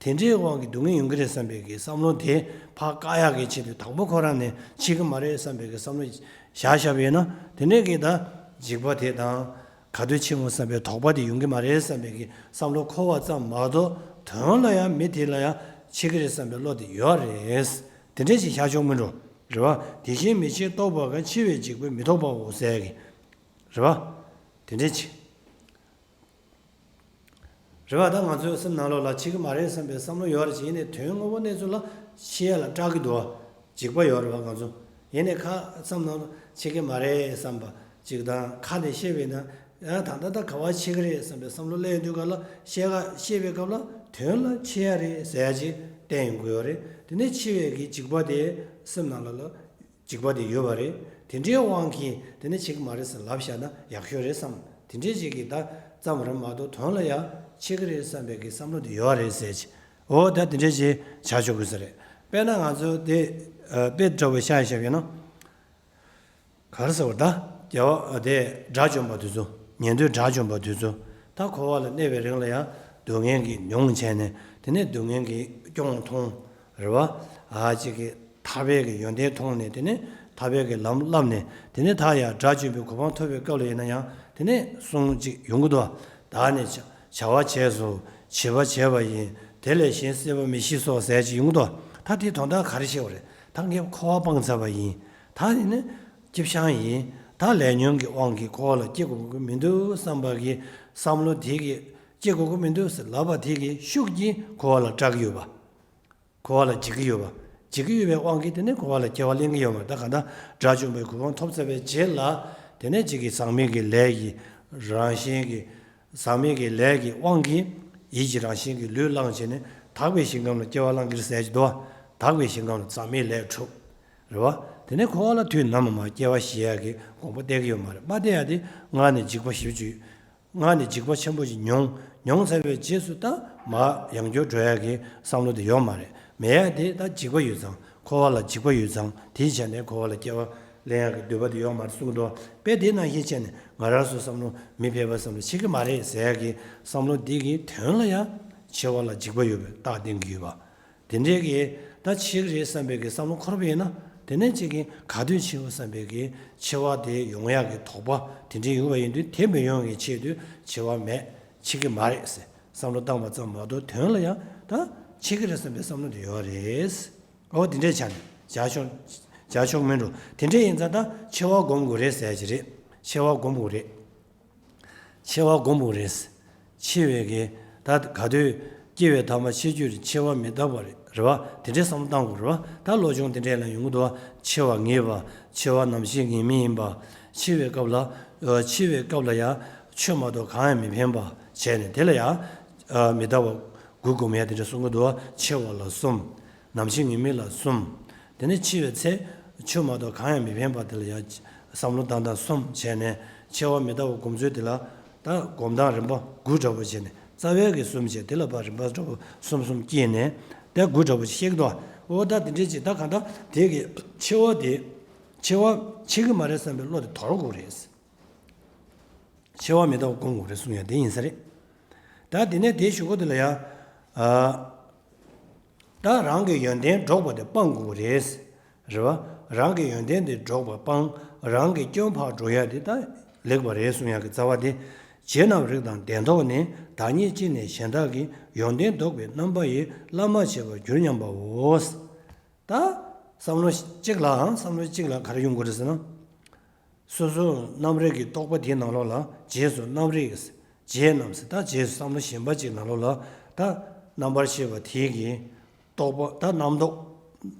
དེ་འདྲའི་དབང་གིས་སྡུག་བསྔལ་ཡོང་གི་རེད་བསམ་པའི་གི་བསམ་བློ་དེ་ཕར་བཀག་ཡག་གི་ཆེད་དུ། དང་པོ་ཁོ་རང་ནས་འཆི་གི་མ་རེད་བསམ་པའི་གི་བསམ་བློ་བཞག་བཞག་པ་ཡིན་ན། དེ་ནས་གི་ད་འཇིགས་པ་དེ་དང་། ག་དུས་འཆི་འོང་བསམ་པའི་དོགས་པ་དེ་ཡོང་གི་མ་རེད་བསམ་པའི་གི་བསམ་བློ་འཁོར་བ་ཙམ་མ་གཏོགས། དོན་ལ་ཡང་མི་དེ་ལ་ཡང་འཆི་གི་རེད་བསམ་པའི་བློ་དེ་ཡོད་རེད། དེ་འདྲས་ཞིག་བཞག་ཆོག་མི་འགྲོ། རེད་བ། དེ་བཞིན་མི་འཆི་རྟོགས་པ་གང་། འཆི་བའི་འཇིགས་པས་མི་ཐོགས་པའོ་ཟེར་གི། རེད་བ། དེ་འདྲས་ཅིག། རེད་བ། ད་ང་ཚོའི་སེམས་ནང་ལོགས་ལ་འཆི་གི་མ་རེད་བསམ་པའི་བསམ་བློ་ཡོད་རེད་ཅེས། ཡིན་ནའི་དོན་དངོས་པོ་གནས་ཚུལ་ལ་འཆི་ཡ་ལ་སྐྲག་གི་འདུག་བ། འཇིགས་པ་ཡོད་རེད་བ་ང་ཚོ། ཡིན་ནའི་ཁ་བསམ་ནང་ལ་འཆི་གི་མ་རེད་བསམ་པ་ཅིག་དང་། ཁ་ནས་བཤད་པས་ན། ཡང་ད་ལྟ་ད་ག་བ་འཆི་གི་རེད་བསམ་པའི་བསམ་བློ་སླེབས་ཡོང་དུས་ག་ལ། བཤད་ག་བཤད་པའི་སྐབས་ལ་དོན་ལ་འཆི་ཡ་རེད་ཟེར་ཡ་ཅིག་བསྟན་ཡོང་གི་ཡོད་རེད། དེ་ནས་འཆི་བའི་གི་འཇིགས་པ་དེ་སེམས་ནང་ལ་ལ། འཇིགས་པ་དེ་ཡོད་པ་རེད། དེ་འདྲའི་དབང་གིས་དེ་ནི་འཆི་གི་མ་རེད་ཟེར་ལབ་བཞག་ན་ཡག་ཤོས་རེད་བསམ། དེ་འདྲའི་ཅིག་གི་ད་ཙམ་རེད་མ་གཏོགས། དོན་ལ་ཡང་འཆི་གི་རེད་བསམ་པའི་གི་བསམ་བློ་དེ་ཡོད་རེད་ཟེར་ཅིག། འོ་ད་དེ་འདྲའི་ཅིག་བྱ་ཆོག་གི་ས་རེད། དཔེར་ན་ང་ཚོ་དེ་ཨ་དཔེ་འདྲ་བོ་བཞག་བཞག་ཡིན་ན། ག་རེ་ཟེར་བ། ད་རྒྱལ་བ་དེ་དགྲ་བཅོམ་པ་དེ་ཚོ། ཉན་ཐོས་དགྲ་བཅོམ་པ་དེ་ཚོ། ད་འཁོར་བ་ལ་གནས་པའི་རིང་ལ་ཡང་སྡུག་བསྔལ་གྱིས་མྱོང་བྱས་ནས། དེ་ནས་སྡུག་བསྔལ་གྱི་གཅོང་མཐོང་། རེད་བ། ཨ་ཅིག་གི་ཐར་པའི་གི་ཡོན་ཏན་མཐོང་ནས། དེ་ནས་ཐར་པའི་གི་ལམ་བསླབས་ནས། དེ་ནས་ད་ཡང་དགྲ་བཅོམ་པའི་གོ་འཕང་ཐོབ་པའི་སྐབས་ལ་ཡིན་ན་ཡང་། དེ་ནས་གསུང་ཅིག་ཡོང་གི་འདུག། བདག་ནི་བྱ་བྱ་བ་བྱས་སོ། བྱིས་པ་བྱས་པ་ཡིན། དེ་ལས་གཞན་སྲིད་པ་མི་ཤེས་སོ་ཟེར་ཅིག་ཡོང་གི་འདུག། ད་དེའི་དོན་དག་ག་རེ་བཤད་པ་རེད། ད་ངས་འཁོར་བ་སྤངས་ཚར་བ་ཡིན། ད་ཡིན་ན་སྐྱིད་ཤང་ཡིན། ད་ལས་ཉོན་གྱི་དབང་གིས་འཁོར་བ་ལ་སྐྱེ་དགོས་ཀྱི་མི་འདུག་བསམ་པ་གི་བསམ་བློ་དེ་གིས། སྐྱེ་དགོས་ཀྱི་མི་འདུག་ཟེར་ལབ་པ་དེ་གི་ཤུགས་ཀྱིས་འཁོར་བ་ལ་སྐྲག་གི་ཡོད་པ། འཁོར་བ་ལ་འཇིགས་ཀྱི་ཡོད་པ། འཇིགས་ཀྱི་ཡོད་པའི་དབང་གིས་དེ་ནས་འཁོར་བ་ལ་སྐྱེ་བ་ལེན་གྱི་ཡོད་པ། ད་གང་ལྟར་དགྲ་བཅོམ་པའི་གོ་འཕང་ཐོབ་ཚར་བའི་རྗེས་ལ། དེ་ནས་གཅིག་གི་ཟག་མེད་ཀྱི་ལས་ཀྱི་རང་བཞིན་གྱི། ཟག་མེད་ཀྱི་ལས་ཀྱི་དབང་གིས་ཡིད་ཀྱི་རང་བཞིན་གྱི་ལུས་བླངས་བྱས་ནས། དག་པའི་ཞིང་ཁམས་ལ་སྐྱེ་བ་བླང་གིར་ཟེར་གྱི་འདུག། དག་པའི་ཞིང་ཁམས་ལ་ཟག་མེད་ལས་གྲུབ། རེད་བ། དེ་ནས་འཁོར་བ་ལ་དུས་ནམ་ཡང་སྐྱེ་བ་བཞེས་ཡག་གི་དགོངས་པ་གཏད་ཀྱི་ཡོད་མ་རེད། མ་གཏད་ཡག་དེ་སྔར་ནས་འཇིགས་པ་ཞེ་པོ་ཅིག། སྔར་ནས་འཇིགས་པ་ཆེན་པོ་ཞིག་མྱོང་། མྱོང་ཚར་བའི་རྗེས་སུ་ད་མར་ཡང་བསྐྱར་འགྲོ་ཡག་གི་བསམ་བློ་དེ་ཡོད་མ་རེད། མེད་ཡག་དེ་ད་འཇིགས་པ་ཡོད་ཙང་། འཁོར་བ་ལ་འཇིགས་པ་ཡོད་ཙང་། དེའི་ཆ་ནས་འཁོར་བ་ལ་སྐྱེ་བ་ལེན་ཡག་གི་འདོད་པ་དེ་ཡོད་མ་རེད་གསུངས་འདུག། དཔེ་དེ་ནང་བཞིན་བྱས་ནས་ང་རང་ཚོ་བསམ་བློ་མི་ཕལ་པ་བསམ་བློ་འཆི་གི་མ་རེད་ཟེར་ཡག་གི་བསམ་བློ་འདི་གི་དོན་ལ་ཡང་འཆི་བ་ལ་འཇིགས་པ་ཡོད་པའི་རྟགས་བསྟན་གྱི་ཡོད་པ། དེ་འདྲའི་གི་ད་འཆི་གི་རེད་བསམ་པའི་གི་བསམ་བློ་འཁོར་བ་ཡིན་ན། དེ་ནས་གཅིག་གི་ག་དུས་འཆི་བ་བསམ་པའི་གི་འཆི་བ་དེ་ཡོང་ཡག་གི་དོགས་པ་དེ་འདྲའི་ཡོང་བ་ཡིན་དུས། དེ་མི་ཡོང་བའི་ཆེད་དུ་འཆི་བ་མེད། འཆི་གི་མ་རེད་ཟེར་བསམ་བློ་བཏང་བ་ཙམ་མ་གཏོགས། དོན་ལ་ཡང་ད་འཆི་གི་རེད་བསམ་པའི་བསམ་བློ་དེ་ཡོད་རེད། འོ་དེ་འདྲའི་ཆ་ནས་བྱ་ཆོག། བྱ་ཆོག་མིན་འགྲོ། དེ་འདྲའི་ཡིན་ཙང་ད་འཆི་བ་སྒོམ་དགོས་རེད་ཟེར་གྱི་རེད། འཆི་བ་སྒོམ་དགོས་རེད། འཆི་བ་སྒོམ་དགོས་རེད། འཆི་བའི་གི་ད་ག་དུས་སྐྱེ་བའི་ཐ་མ་འཆི་རྒྱུ་རེད། འཆི་བ་མི་རྟག་པ་རེད། རེད་བ། དེ་འདྲའི་བསམ་བློ་བཏང་དགོས་རེད་བ། ད་བློ་སྦྱོང་དེ་འདྲའི་ལ་ཡོང་གི་འདུག་བ། འཆི་བ་ངེས་པ། འཆི་བ་ནམ་ཞིག་ངེས་མེད་ཡིན་པ། འཆི་བའི་སྐབས་ལ། འཆི་བའི་སྐབས་ལ་ཡང་ཆོས་མ་གཏོགས་གང་ཡང་མི་ཕན་པ་བྱས་ནས། དེ་ལ་ཡང་མི་རྟག་པ་དགུ་སྒོམ་ཡ་དེ་འདྲ་གསུང་གི་འདུག་བ། འཆི་བ་ལ་གསུམ། ནམ་ཞིག་ངེས་མེད་ལ་གསུམ། དེ་ནས་འཆི་བའི་ཚེ་ཆོས་མ་གཏོགས་གང་ཡང་མི་ཕན་པ་དེ་ལ་ཡང་བསམ་བློ་བཏང་སྟངས་གསུམ་བྱས་ནས། འཆི་བ་མི་རྟག་པ་སྒོམ་ཚུལ་དེ་ལ་ད་སྒོམ་སྟངས་རིམ་པ་དགུ་འདྲ་པོ་བྱས་ནས། རྩ་བའི་གི་གསུམ་བྱས། དེ་ལ་ཕར་རིམ་པ་འདྲ་པོ་གསུམ་གསུམ་བསྐྱེད་ནས། དེ་དགུ་འདྲ་པོ་ཞིག་བཤད་ཀྱི་འདུག། འོ་ད་དེ་འདྲའི་ཅིག། ད་གང་ལྟར་དེ་གི་འཆི་བ་དེ། འཆི་བ་འཆི་གི་མ་རེད་བསམ་པའི་བློ་དེ་དོར་དགོས་རེད། འཆི་བ་མི་རྟག་པ་སྒོམ་དགོས་རེད་གསུང་ཡ་དེ་ཡིན་ས་རེད། ད་དེ་ནས་དེའི་གཞུག་གུ་དེ་ལ་ཡང་། ཨ། ད་རང་གི་ཡོན་ཏན་འགྲོགས་པ་དེ་སྤང་དགོས་རེད། རེད་བ། རང་གི་ཡོན་ཏན་དེ་འགྲོགས་པ་སྤང་། རང་གི་སྐྱོན་ཕར་འགྲོ་ཡ་དེ་ད་ལེགས་པ་རེད་གསུང་ཡ་གི་རྩ་བ་དེ། རྗེ་རྣམས་རིགས་དང་ལྡན་ཐོག་ནས། བདག་ཉིད་གཅིག་ནས་གཞན་དག་གི། ཡོན་ཏན་ལྡོག་པའི་རྣམ་པ་ཡིས། བླ་མ་བྱེད་པར་འགྱུར་སྙམ་པའོ། ད་བསམ་བློ་གཅིག་ལའང་། བསམ་བློ་གཅིག་ལ་ག་རེ་ཡོང་དགོས་རེད་ཟེར་ན། སོ་སོ་རྣམ་རིག་གི་རྟོག་པ་དེའི་ནང་ལོགས་ལ། རྗེས་སུ་རྣམ་རིག་རྗེས་རྣམས་ཟེར། ད་རྗེས་སུ་བསམ་བློ་གཞན་པ་ཅིག་ནང་ལོགས་ལ་ད་རྣམ་པར་ཤེས་པ་དེ་གི་རྟོག་པ། ད་རྣམ་རྟོག་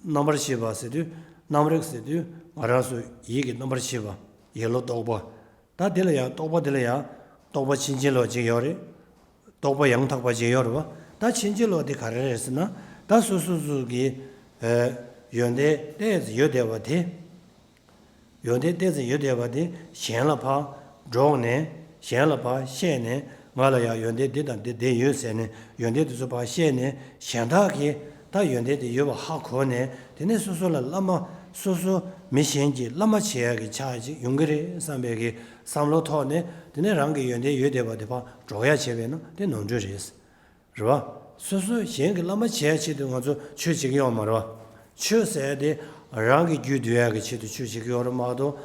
རྣམ་པར་ཤེས་པ་ཟེར་དུས་རྣམ་རིག་ཟེར་དུས་ང་རང་ཚོ་ཡིད་ཀྱི་རྣམ་པར་ཤེས་པ། ཡིད་བློ་རྟོག་པ། ད་དེ་ལ་ཡང་རྟོག་པ་དེ་ལ་ཡང་རྟོག་པ་ཕྱིན་ཅི་ལོག་ཅིག་ཡོད་རེད། རྟོག་པ་ཡང་དག་པ་ཅིག་ཡོད་རེད་བ། ད་ཕྱིན་ཅི་ལོག་དེ་ག་རེ་རེད་ཟེར་ན། ད་སོ་སོ་སོ་གི་ཨ་ཡོན་ཏན་ཏོག་ཙམ་ཡོད་བསྡད་པ་དེ། ཡོན་ཏན་ཏོག་ཙམ་ཡོད་བསྡད་པ་དེ་གཞན་ལ་ཕར་སྒྲོག་ནས། གཞན་ལ་ཕར་བཤད་ནས། ང་ལ་ཡང་ཡོན་ཏན་འདི་དང་འདི་འདི་ཡོད་ཟེར་ནས་ཡོན་ཏན་དེ་ཚོ་ཕར་བཤད་ནས། གཞན་དག་གིས་ད་ཡོན་ཏན་དེ་ཡོད་པ་ཧ་གོ་ནས། དེ་ནས་སོ་སོ་ལ་བླ་མ། སོ་སོ་མི་གཞན་གྱི་བླ་མ་བྱེད་ཡག་གི་ཆ་ཅིག་ཡོང་གི་རེད་བསམ་པའི་གི་བསམ་བློ་ཐོག་ནས། དེ་ནས་རང་གི་ཡོན་ཏན་ཡོད་བསྡད་པ་དེ་ཕར་སྒྲོག་ཡག་བྱས་པས་ན་དེ་ནོར་འཁྲུལ་རེད། རེད་བ། སོ་སོ་གཞན་གྱི་བླ་མ་བྱེད་ཡག་ཆེད་དུ་ང་ཚོ་ཆོས་བྱེད་ཀྱི་ཡོད་མ་རེད་བ། ཆོས་ཟེར་ཡག་དེ་རང་གི་རྒྱུད་སྡུད་ཡག་གི་ཆེད་དུ་ཆོས་བྱེད་ཀྱི་ཡོད་རེད་མ་གཏོགས།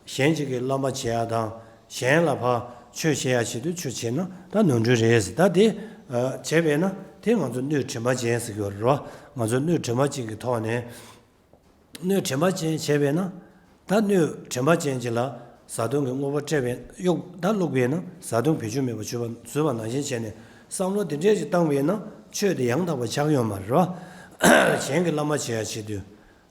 གཞན་གཅིག་གི་བླ་མ་བྱེད་ཡག་དང་། གཞན་ལ་ཕར་ཆོས་བྱེད་ཡག་ཆེད་དུ་ཆོས་བྱེད་ན་ད་ནོར་འཁྲུལ་རེད་ཟེར། ད་དེ་ཨ་བྱས་པས་ན་དེ་ང་ཚོ་སྣོད་དྲི་མ་ཅན་ཟེར་གྱི་ཡོད་རེད་བ། ང་ཚོ་སྣོད་དྲི་མ་ཅན་གྱི་ཐོག་ནས། སྣོད་དྲི་མ་ཅན་བྱས་པས་ན། ད་སྣོད་དྲི་མ་ཅན་ཅིག་ལ་བཟའ་བཏུང་གི་དངོས་པོ་སྤྲད་པས། གཡུག་ད་བླུགས་པས་ན་བཟའ་བཏུང་བེད་སྤྱོད་མེད་པར་གྱུར་པ་བཟོས་པ་ནང་བཞིན་བྱས་ནས་བསམ་བློ་དེ་འདྲས་ཅིག་བཏང་བས་ན་ཆོས་དེ་ཡང་དག་པ་ཆགས་ཡོད་མ་རེད་བ། གཞན་གྱི་བླ་མ་བྱེད་ཡག་ཆེད་དུ།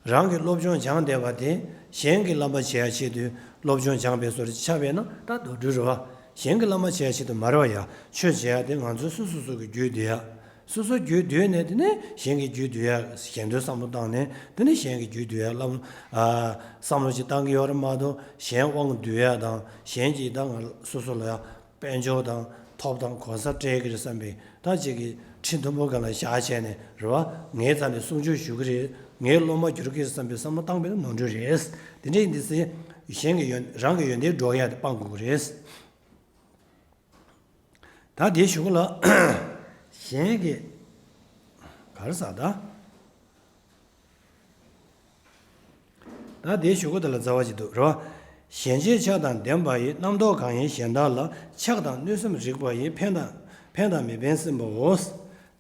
རང་གི་སློབ་སྦྱོང་སྦྱངས་བསྡད་པ་དེ་གཞན་གྱི་བླ་མ་བྱེད་ཡག་ཆེད་དུ་སློབ་སྦྱོང་སྦྱངས་པའི་བཟོ་འདྲ་ཆགས་པས་ན་ད་ནོར་འཁྲུལ་རེད་བ། གཞན་གྱི་བླ་མ་བྱེད་ཡག་ཆེད་དུ་མ་རེད་བ་ཡ། ཆོས་བྱེད་ཡག་དེ་ང་ཚོ་སོ་སོ་སོ་གི་རྒྱུད་སྡུད་ཡག། སོ་སོ་རྒྱུད་སྡུད་ནས་དེ་ནས་གཞན་གྱི་རྒྱུད་སྡུད་ཡག། གཞན་དོན་བསམ་བློ་བཏང་ནས་དེ་ནས་གཞན་གྱི་རྒྱུད་སྡུད་ཡག་བསམ་བློ། ཨ་བསམ་བློ་ཅིག་བཏང་གི་ཡོད་རེད་མ་གཏོགས། གཞན་དབང་སྡུད་ཡག་དང་། གཞན་གྱིས་ད་ང་སོ་སོ་ལ་ཡ་དཔལ་འབྱོར་དང་ཐོབ་དང་གོ་ས་སྤྲད་ཀྱི་རེད་བསམ་པའི་ད་ཅིག་གི་ཁྲི་མཐོན་པོ་སྒང་ལ་བཞག་བྱས་ནས་རེད་བ། ངའི་རྩ་ནས་གསུང་ཆོས་ཞུ་གི་རེད། ངའི་སློབ་མ་འགྱུར་གྱི་རེད་བསམ་པའི་བསམ་བློ་བཏང་པས་ན་ནོར་འཁྲུལ་རེད། དེ་འདྲ་ཡིན་དུས་ཚེ་གཞན་གྱི་ཡོན། རང་གི་ཡོན་ཏན་སྒྲོག་ཡག་དེ་སྤང་དགོས་ཀྱི་རེད། ད་དེའི་གཞུག་གུ་ལ་གཞན་གྱི་ག་རེ་ཟེར་ད། ད་དེའི་གཞུག་གུ་དེ་ལ་རྩ་བ་ཅིག་འདུག་རེད་བ། གཞན་གཅེས་ཆགས་དང་ལྡན་པ་ཡི། རྣམ་རྟོག་གང་ཡིན་གཞན་དག་ལ། ཆགས་དང་གནོད་སེམས་རིག་པ་ཡི། ཕན་དང་ཕན་དང་མི་ཕན་སེམས་པའོ།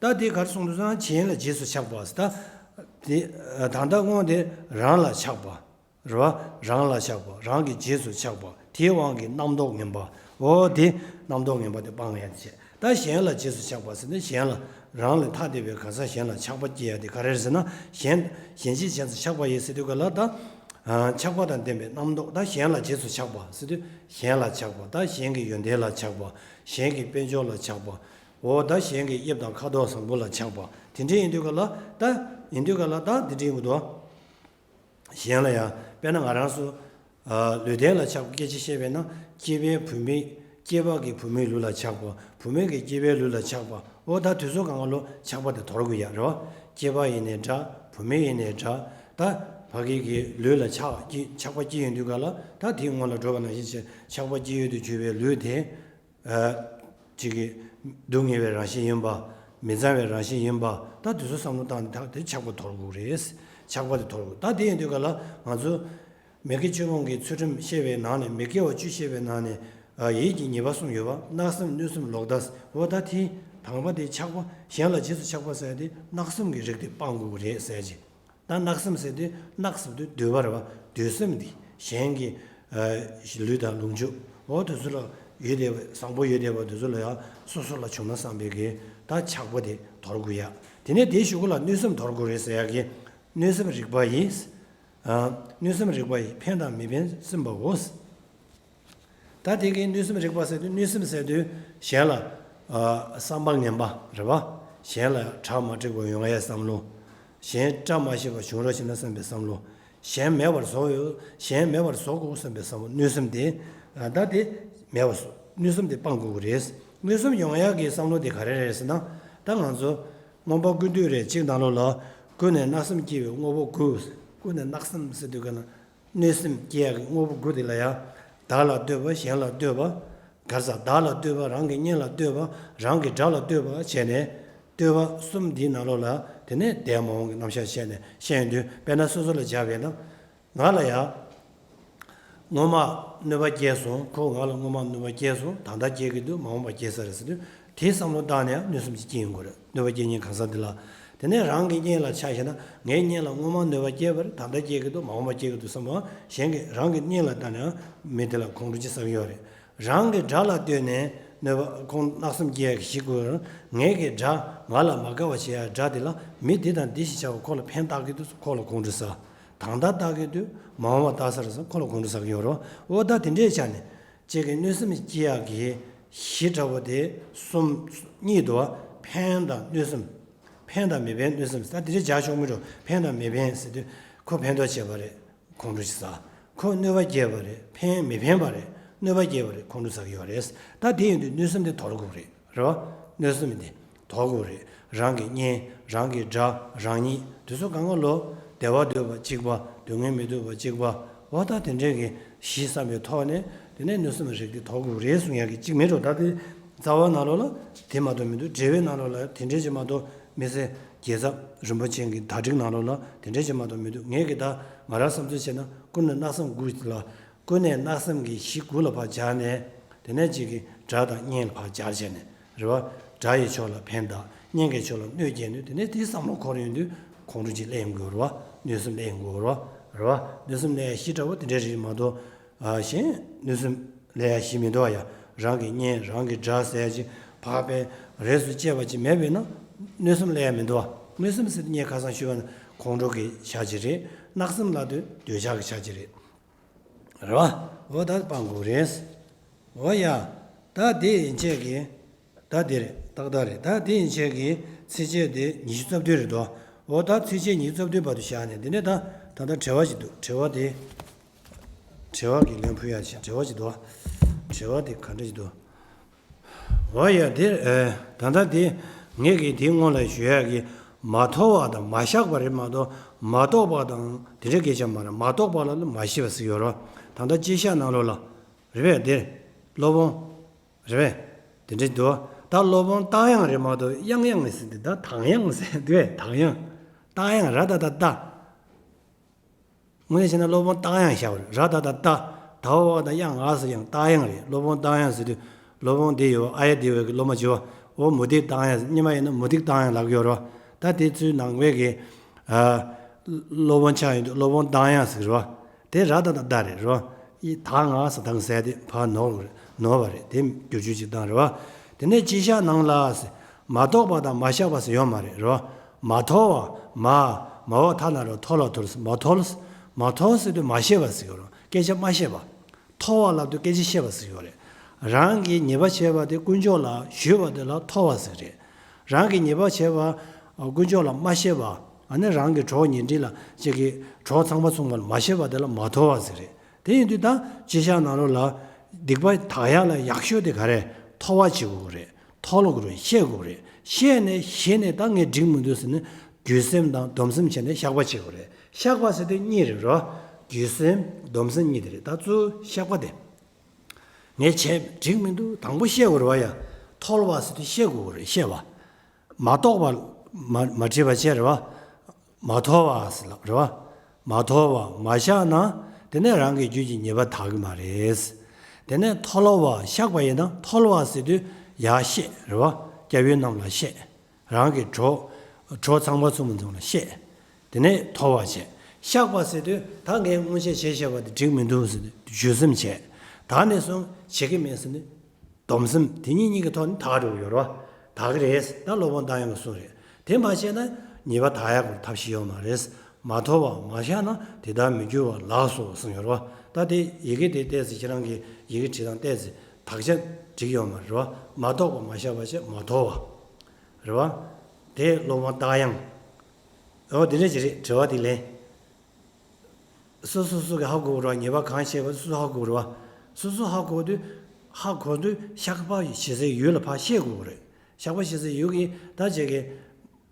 ད་དེ་ག་རེ་གསུངས་འདུག་ཟེར་ན། གཞན་ལ་རྗེས་སུ་ཆགས་པ་ཟེར། ད་དེ་ད་ལྟ་སྔོན་དེ་རང་ལ་ཆགས་པ། རེད་བ། རང་ལ་ཆགས་པ། རང་གི་རྗེས་སུ་ཆགས་པ། དེའི་དབང་གིས་རྣམ་རྟོག་ངན་པ། འོ་དེ་རྣམ་རྟོག་ངན་པ་དེ་སྤང་ཡག་བྱེད། ད་གཞན་ལ་རྗེས་སུ་ཆགས་པ་ཟེར་ན་གཞན་ལ། རང་ལས་ཐ་དད་པའི་གང་ཟག་གཞན་ལ་ཆགས་པ་སྐྱེ་ཡག་དེ་ག་རེ་རེད་ཟེར་ན། གཞན་གཞན་གཅེས་གཞན་སུ་ཆགས་པ་ཡི་ཟེར་དུས་ག་ལ་ད། ཨ་ཆགས་པ་དང་ལྡན་པའི་རྣམ་རྟོག་ད་གཞན་ལ་རྗེས་སུ་ཆགས་པ་ཟེར་དུས་གཞན་ལ་ཆགས་པ། ད་གཞན་གྱི་ཡོན་ཏན་ལ་ཆགས་པ། གཞན་གྱི་དཔལ་འབྱོར་ལ་ཆགས་པ། འོ་ད་གཞན་གྱི་དབྱིབས་དང་ཁ་དོག་བཟང་པོ་ལ་ཆགས་པ། དེ་འདྲ་ཡིན་དུས་ག་ལ་ད། ཡིན་དུས་ག་ལ་ད་དེ་འདྲ་ཡིན་དགོས་འདུག་གཞན་ལ་ཡང་དཔེར་ན་ང་རང་ཚོ་ཨ་ལུས་རྟེན་ལ་ཆགས་པ་སྐད་ཆ་བཤད་པས་ན། སྐྱེས་པའི་བུད་མེད། སྐྱེས་པ་གི་བུད་མེད་ལུས་ལ་ཆགས་པ། བུད་མེད་ཀྱི་སྐྱེས་པའི་ལུས་ལ་ཆགས་པ། འོ་ད་དུས་ཚོད་གང་ག་ལོ་ཆགས་པ་དེ་དོར་དགོས་ཡ་རེད་བ། སྐྱེས་པ་ཡིན་ནའི་འདྲ། བུད་མེད་ཡིན་ནའི་འདྲ། ད་ཕ་གི་གི་ལུས་ལ་ཆགས་སྐྱེ་ཆགས་པ་སྐྱེ་ཡོང་དུས་ག་ལ་ད་དེའི་སྔོན་ལ་འགྲོ་བ་ནང་བཞིན་བྱས་ཆགས་པ་སྐྱེ་ཡོང་དུས་གྱུར་པའི་ལུས་དེ། ཨ་ཅིག་གི་སྡུག་བསྔལ་བའི་རང་བཞིན་ཡིན་པ། མི་གཙང་བའི་རང་བཞིན་ཡིན་པ། ད་དུས་ཚོད་བསམ་བློ་བཏང་ནས་ད་དེ་ཆགས་པ་དོར་དགོས་རེད། ཆགས་པ་དེ་དོར་དགོས། ད་དེ་ཡིན་དུས་ག་ལ་ང་ཚོ་མི་དགེ་བཅུ་སྤོང་གི་ཚུལ་ཁྲིམས་བཤད་པའི་ནང་ནས། མི་དགེ་བ་བཅུ་བཤད་པའི་ནང་ནས་ཨ་ཡིད་ཀྱི་ཉེས་པ་གསུམ་ཡོད་པ། བརྣག་སེམས། གནོད་སེམས། ལོག་ལྟ། འོ་ད་དེ་དང་པོ་དེ་ཆགས་པ། གཞན་ལ་རྗེས་སུ་ཆགས་པ་ཟེར་དེ་བརྣག་སེམས་ཀྱི་རིགས་དེ་སྤང་དགོས་རེད་ཟེར་གྱི། ད་བརྣག་སེམས་ཟེར་དུས་བརྣག་ཟེར་དུས་འདོད་པ་རེད་བ། འདོད་སེམས་དེ་གཞན་གྱི་ཨ་ལུས་དང་ལོངས་སྤྱོད་འོ་དེ་ཚོ་ལ་ཡོད་བསྡད་པ། བཟང་པོ་ཡོད་བསྡད་པ་དེ་ཚོ་ལ་ཡང་སོ་སོ་ལ་བྱུང་ན་བསམ་པའི་གི་ད་ཆགས་པ་དེ་དོར་དགོས་ཡ། དེ་ནས་དེའི་གཞུག་གུ་ལ་གནོད་སེམས་དོར་དགོས་རེད་ཟེར་ཡ་གི། གནོད་སེམས་རིག་པ་ཡིས། ཨ་གནོད་སེམས་རིག་པ་ཡིས། ཕན་དང་མི་ཕན་སེམས་པའོ། ད་དེ་གའི་གནོད་སེམས་རིག་པ་ཟེར་དུས། གནོད་སེམས་ཟེར་དུས་གཞན་ལ་ཨ་བསམ་པ་ངན་པ་རེད་བ། གཞན་ལ་གྲ་མ་འགྲིག་པ་ཡོང་ཡའི་བསམ་བློ། གཞན་བཀྲ་མ་ཤིས་པ་བྱུང་རོགས་བྱེད་ན་བསམ་པའི་བསམ་བློ། གཞན་མེད་པར་བཟོ་ཡོད། གཞན་མེད་པར་བཟོ་དགོས་བསམ་པའི་བསམ་བློ། གནོད་སེམས་དེ། ཨ་ད་དེ་མེད་པར་བཟོ། གནོད་སེམས་དེ་སྤང་དགོས་ཀྱི་རེད། གནོད་སེམས་ཡོང་ཡག་གི་བསམ་བློ་དེ་ག་རེ་རེད་ཟེར་ན། ད་ང་ཚོ་མངོན་པ་ཀུན་བཏུས་རེ་གཅིག་ནང་ལོགས་ལ། ཀུན་ནས་བརྣག་སེམས་སྐྱེ་བའི་དངོས་པོ་དགུ། ཀུན་ནས་བརྣག་སེམས་ཟེར་དུས་ག་ན། གནོད་སེམས་སྐྱེ་ཡག་གི་དངོས་པོ་དགུ་དེ་ལ་ཡང་། བདག་ལ་ལྟོས་པ། གཞན་ལ་ལྟོས་པ། ག་རེ་ཟེར། བདག་ལ་ལྟོས་པ། རང་གི་གཉེན་ལ་ལྟོས་པ། རང་གི་དགྲ་ལ་ལྟོས་པ་བྱས་ནས། ལྟོས་པ་གསུམ་འདིའི་ནང་ལོགས་ལ་དེ་ནས་འདས་མ་འོངས་ཀྱི་རྣམ་གཞག་བཤད་ནས་བཤད་ཡོང་དུས། དཔེར་ན་སོ་སོ་ལ་སྦྱར་བས་ན། ང་ལ་ཡང་སྔོན་མ་གནོད་པ་སྐྱེལ་སོང་། ཁོས་ང་ལ་སྔོན་མ་གནོད་པ་སྐྱེལ་སོང་། ད་ལྟ་སྐྱེལ་གྱི་འདུག་མ་འོངས་པ་སྐྱེལ་ས་རེད་ཟེར་དུས། དེའི་བསམ་བློ་བཏང་ནས་ཡང་གནོད་སེམས་ཅིག་སྐྱེ་ཡོང་གི་རེད། གནོད་པ་སྐྱེལ་མཁན་གང་ཟག་འདི་ལ། དེ་ནས་རང་གི་གཉེན་ལ་ཆ་བཞག་ན། ངའི་གཉེན་ལ་སྔོན་མ་གནོད་པ་སྐྱེལ་བ་རེད། ད་ལྟ་སྐྱེལ་གྱི་འདུག་མ་འོངས་པ་སྐྱེལ་གྱི་འདུག་བསམ་པ། གཞན་གྱི་རང་གི་གཉེན་ལ་ལྟ་ནས་ཡང་མི་དེ་ལ་ཁོང་ཁྲོ་ཅིག་ཟ་གི་ཡོད་རེད། རང་གི་དགྲ་ལ་ལྟོས་ནས་ གནོད་པ་ཁོང་གནག་སེམས་སྐྱེ་ཡག་གི་གཞི་དགོས། ངེད་ཀྱི་དགྲ། ང་ལ་མ་དགའ་བ་བྱེད་ཡག་དགྲ་དེ་ལ་མི་འདི་དང་འདི་ཞེས་བྱ་བ་ཁོ་ལ་ཕན་བཏགས་ཀྱི་འདུག་ཁོ་ལ་ཁོང་ཁྲོ་ཟ། ད་ལྟ་བཏགས་ཀྱི་འདུག་མ་འོངས་པ་ལྟ་ས་རེད་ཟེར་ཁོ་ལ་ཁོང་ཁྲོ་ཟ་གི་ཡོད་རེད། འོ་ད་དེ་འདྲའི་ཆ་ནས་ཁྱེད་ཀྱི་གནོད་སེམས་སྐྱེ་ཡག་གི་གཞི་འདྲ་བོ་དེ་གསུམ། གཉིས་འདུག་ཕན་དང་གནོད་སེམས། ཕན་དང་མི་ཕན་གནོད་སེམས། ད་དེ་འདྲའི་བྱ་ཆོག་མི་འགྲོ། ཕན་དང་མི་ཕན་ཟེར་དུས་ཁོ་ཕན་ཐོགས་བྱས་པ་རེད། ཁོང་ཁྲོ་ཞིག་ཟ། ཁོ་གནོད་པ་སྐྱེལ་བ་རེད། ཕན་མི་ཕན་པ་རེད། གནོད་པ་སྐྱེལ་བ་རེད། ཁོང་ཁྲོ་ཟ་གི་ཡོད་རེད། ད་དེ་ཡིན་དུས་གནོད་སེམས་དེ་དོར་དགོས་རེད། རེད་བ། གནོད་སེམས་དེ་དོར་དགོས་རེད། རང་གི་གཉེན། རང་གི་དགྲ། རང་ཉིད། དེ་ཚོ་གང་ག་ལོ། བདེ་བ་འདོད་པ་གཅིག་པ། སྡུག་བསྔལ་མི་འདོད་པ་གཅིག་པ། འོ་ད་དེ་འདྲའི་གི་གཞི་བསམ་པའི་ཐོག་ནས་དེ་ནས་གནོད་སེམས་རིགས་དེ་དོར་དགོས་རེད་གསུང་ཡག་གི་གཅིག་མེད་འགྲོ། ད་དེ་རྩ་བ་ནང་ལོགས་ལ་དེ་མ་གཏོགས་མི་འདུག་འགྲེལ་པའི་ནང་ལོགས་ལ་དེ་འདྲའི་ཅིག་མ་གཏོགས། མི་ཚེ་རྒྱལ་ཚབ་རིན་པོ་ཆེ་གི་དར་སྒྲིག་ནང་ལོགས་ལ་དེ་འདྲའི་ཅིག་མ་གཏོགས་མི་འདུག་ངས་གི་ད་ང་རང་བསམ་ཚུལ་བྱས་ན། ཀུན་ནས་གནག་སེམས་དགུ་ལ། ཀུན་ནས་གནག་སེམས་ཀྱི་གཞི་དགུ་ལ་ཕར་སྦྱར་ནས། དེ་ནས་གཅིག་གི་དགྲ་དང་གཉེན་ལ་ཕར་སྦྱར་བྱས་ནས། རེད་བ། དགྲ་ཡི་ཕྱོགས་ལ་ཕན་དང་གཉེན་གྱི་ཕྱོགས་ལ་གནོད་སྐྱེལ་ནས། དེ་ནས་དེའི་བསམ་བློ་འཁོར་ཡོང་དུས་ཁོང་ཁྲོ་ཅིག་སླེབས་ཡོང་གི་ཡོད་རེད་བ། གནོད་སེམས་སླེབས་ཡོང་གི་ཡོད་རེད་བ། རེད་བ། གནོད་སེམས་སླེབས་ཡ་གཞི་འདྲ་བོ་དེ་འདྲའི་རིགས་མ་གཏོགས། ཨ། གཞན་གནོད་སེམས་སླེབས་ཡ་གཞི་མི་འདུག་བ་ཡ། རང་གི་གཉེན། རང་གི་དགྲ་ཟེར་ཡ་ཅིག་ཕར་ཕན་རེས་སུ་བཅད་པ་ཅིག་མེད་པས་ན། གནོད་སེམས་སླེབས་ཡ་མི་འདུག་བ། གནོད་སེམས་ཟེར་དུས་ངས་ཁ་སང་ཞུས་པ་ནི་ཁོང་ཁྲོ་གི་ཆ་ཅིག་རེད། གནག་སེམས་ལབ་དུས་འདོད་ཆགས་ཀྱི་ཆ་ཅིག་རེད། རེད་བ། འོ་ད་སྤང་དགོས་རེད། འོ་ཡ། ད་དེ་ཡན་ཆད་ཀྱི། ད་དེ་རེད། ཏག་ཏག་རེད། ད་དེ་ཡན་ཆད་ཀྱི་ཚིགས་བཅད་དེ་ཉི་ཤུ་རྩ་བདུན་རེད་དོ། འོ་ད་ཚིགས་བཅད་ཉི་ཤུ་རྩ་བདུན་བར་དུ་བཞག་ནས། དེ་ནས་ད་ད་ལྟ་དྲི་བ་ཞིག་འདུག་དྲི་བ་དེ། དྲི་བ་གི་ལན་ཕུལ་ཡག་ཅིག་དྲི་བ་ཞིག་འདུག་དྲི་བ་དེ་ག་འདྲ་ཞིག་འདུག་འོ་ཡ། དེ། ཨེ། ད་ལྟ་དེ་ངས་ཀྱིས་དེའི་སྔོན་ལ་ཞུ་ཡག་གི། མ་མཐོ་བ་དང་མ་བཤགས་པ་རེད་མ་གཏོགས། མ་རྟོགས་པ་དང་དེ་འདྲའི་སྐད་ཆ་མ་རེད། མ་རྟོགས་པ་ལ་ནི་མ་ཤེས་པ་ཟེར་ཡོད་རེད། ད་ལྟ་དཔྱད་བཞག་ནང་ལོགས་ལ། རེད་པས། དེ་སློབ་དཔོན། རེད་པས། དེ་འདྲའི་འདུག་ད་སློབ་དཔོན་རྟགས་དབྱངས་རེད་མ་གཏོགས་དབྱངས་དབྱངས་ཟེར་དེ། ད་དང་དབྱངས་ཟེར་དུས། དང་དབྱངས། རྟགས་དབྱངས། ར་ད་ད་ད། དངོས་གནས་བྱས་ན་སློབ་དཔོན་རྟགས་དབྱངས་བཞག་པ་རེད། ར་ད་ད་ད། ད་འོ་བ་ད་དབྱངས། ཨ་ཟེར་དབྱངས། རྟགས་དབྱངས་རེད། སློབ་དཔོན་རྟགས་དབྱངས་ཟེར་དུས། སློབ་དཔོན་འདི་ཡོད། ཨ་ཡ་བདེ་བའི་གི་སློབ་མ་བྱེད་པ། འོ་མུ་སྟེགས་རྟགས་དབྱངས། སྔོན་མ་ཡིན་ན་མུ་སྟེགས་རྟགས་དབྱངས་ལབ་ཀྱི་ཡོད་རེད། ད་དེ་ཚོའི་ནང་པའི་གི། ཨ། སློབ་དཔོན་ཆགས་ཡོང་དུས་སློབ་དཔོན་རྟགས་དབྱངས་ཟེར་རེད་བ། དེ་ར་ད་ད་ད་རེད་རོ། ཨི་ད་ང་ས་དང་ཟེར་དེ་ཕར་ནོར་རེད། ནོར་བ་རེད། དེ་བསྒྱུར་བཅོས་ཅིག་བཏང་རེད་བ། དེ་ནས་དཔྱད་བཞག་ནང་ལ་ཟེར། མ་རྟོགས་པ་དང་མ་བཤགས་པ་ཟེར་ཡོད་མ་རེད་རོ། མ་མཐོ་བ། མ། མ་འོག་ཐ་ན་རོ། མཐོ་ལ་མཐོ་ལ་ཟེར། མ་མཐོ་ལ་ཟེར། མ་མཐོ་ཟེར་དུས་མ་ཤེས་པ་ཟེར་ཡོད་རོ། སྐད་ཆ་མ་ཤེས་པ། མཐོ་བ་ལབ་དུས་སྐད་ཆ་ཤེས་པ་ཟེར་ཡོད་རེད། རང་གིས་ཉེས་པ་བྱས་པ་དེ་དཀོན་མཆོག་ལ་ཞུས་པ་དེ་ལ་མཐོ་བ་ཟེར་རེད། རང་གིས་ཉེས་པ་བྱས་པ་དཀོན་མཆོག་ལ་མ་བཤད་པ། ཨ་ནི་རང་གི་གྲོགས་ཉེ་འཁྲིས་ལ་ཅིག་གི་གྲོགས་ཚང་མ་ཚང་མ་ལ་མ་བཤད་པ་དེ་ལ་མ་མཐོ་བ་ཟེར་རེད། དེ་ཡིན་དུས་ད་དཔྱད་བཞག་ནང་ལོགས་ལ་སྡིག་པ་དག་ཡག་ལ་ཡག་ཤོས་དེ་ག་རེ། མཐོ་བ་བྱེད་དགོས་རེད། མཐོ་ལོག་རུ་ཤེས་དགོས་རེད། ཤེས་ནས་ཤེས་ནས་ད་ངས་འགྲིག་མི་འདུག་ཟེར་ནས་རྒྱུ་སེམས་དང་སྡོམ་སེམས་བྱས་ནས་བཤགས་པ་བྱེད་དགོས་རེད། བཤགས་པ་ཟེར་དུས་གཉིས་རེད་རོ། རྒྱུ་སེམས་སྡོམ་སེམས་གཉིས་དེ་རེད། ད་གཙོ་བོ་བཤགས་པ་དེ། ངས་བྱས་འགྲིག་མི་འདུག་དང་པོ་ཤེས་དགོས་རེད་བ་ཡ། མཐོ་བ་ཟེར་དུས་ཤེས་དགོས་རེད། ཤེས་པ། མ་རྟོགས་པ། མ་མ་དྲིས་པ་བྱས་རེད་བ། མ་མཐོ་བ་ཟེར་ལབ་རེད་བ། མ་མཐོ་བ་མ་བཤགས་ན་དེ་ནས་རང་གི་རྒྱུད་ཀྱི་ཉེས་པ་དག་གི་མ་རེད། དེ་ནས་མཐོལ་བ་བཤགས་པ་ཡིན་ན། མཐོལ་བ་ཟེར་དུས་ཡར་བཤད་རེད་བ། སྐྱབས་ཡུལ་རྣམས་ལ་བཤད། རང་གི་གྲོགས། གྲོགས་ཚང་མ་ཚང་མ་ཚང་མ་ལ་བཤད། དེ་ནས་མཐོལ་བ་བྱས། བཤགས་པ་ཟེར་དུས་ད་ངས་སྔོན་ཆད་བྱས་བཞག་པ་དེ་འགྲིག་མི་འདུག་ཟེར་དུས་ཞུ་སེམས་བྱས། ད་ནས་བཟུང་བྱེད་ཀྱི་མེད་ཟེར་ནས། སྡོམ་སེམས་དེ་གཉིས་གཉིས་ཀྱི་ཐོག་ནས་དག་འགྲོ་གི་ཡོད་རེད་བ། དག་གི་རེད། ད་སློབ་དཔོན་རྟགས་དབྱངས་ཀྱི་གསུང་རེད། དེ་མ་བྱས་ན་ཉེས་པ་དག་ཡག་གི་ཐབས་ཤེས་ཡོད་མ་རེད། མ་མཐོལ་བ་མ་བཤགས་ན་དེ་ལྟར་མི་འགྱུར་བ་ལགས་སོ་གསུངས་ཡོད་རེད་བ། ད་དེ་ཡི་གེ་དེ་བལྟས་ཚེ་ཁྱེད་རང་གི་ཡི་གེ་བྲིས་སྟངས་བལྟས་ཚེ་དག་ཆ་འགྲིག་ཡོད་མ་རེད་བ། མ་རྟོགས་པ་མ་བཤགས་པ་བྱས། མ་མཐོལ་བ། རེད་བ། དེ་སློབ་དཔོན་རྟགས་དབྱངས། འོ་དེ་འདྲ་ཅིག་རེད། དྲི་བ་དེ་ལན། སོ་སོ་སོ་གིས་ཧ་གོ་དགོས་རེད་བ། ཉེས་པ་གང་བྱས་པ་སོ་སོ་ཧ་གོ་དགོས་རེད་བ། སོ་སོ་ཧ་གོ་དུས། ཧ་གོ་དུས་བཤགས་པ་བྱེད་སའི་ཡུལ་ལ་ཕར་ཤེས་དགོས་རེད། བཤགས་པ་བྱེད་སའི་ཡུལ་གྱི་ད་ཅིག་གི་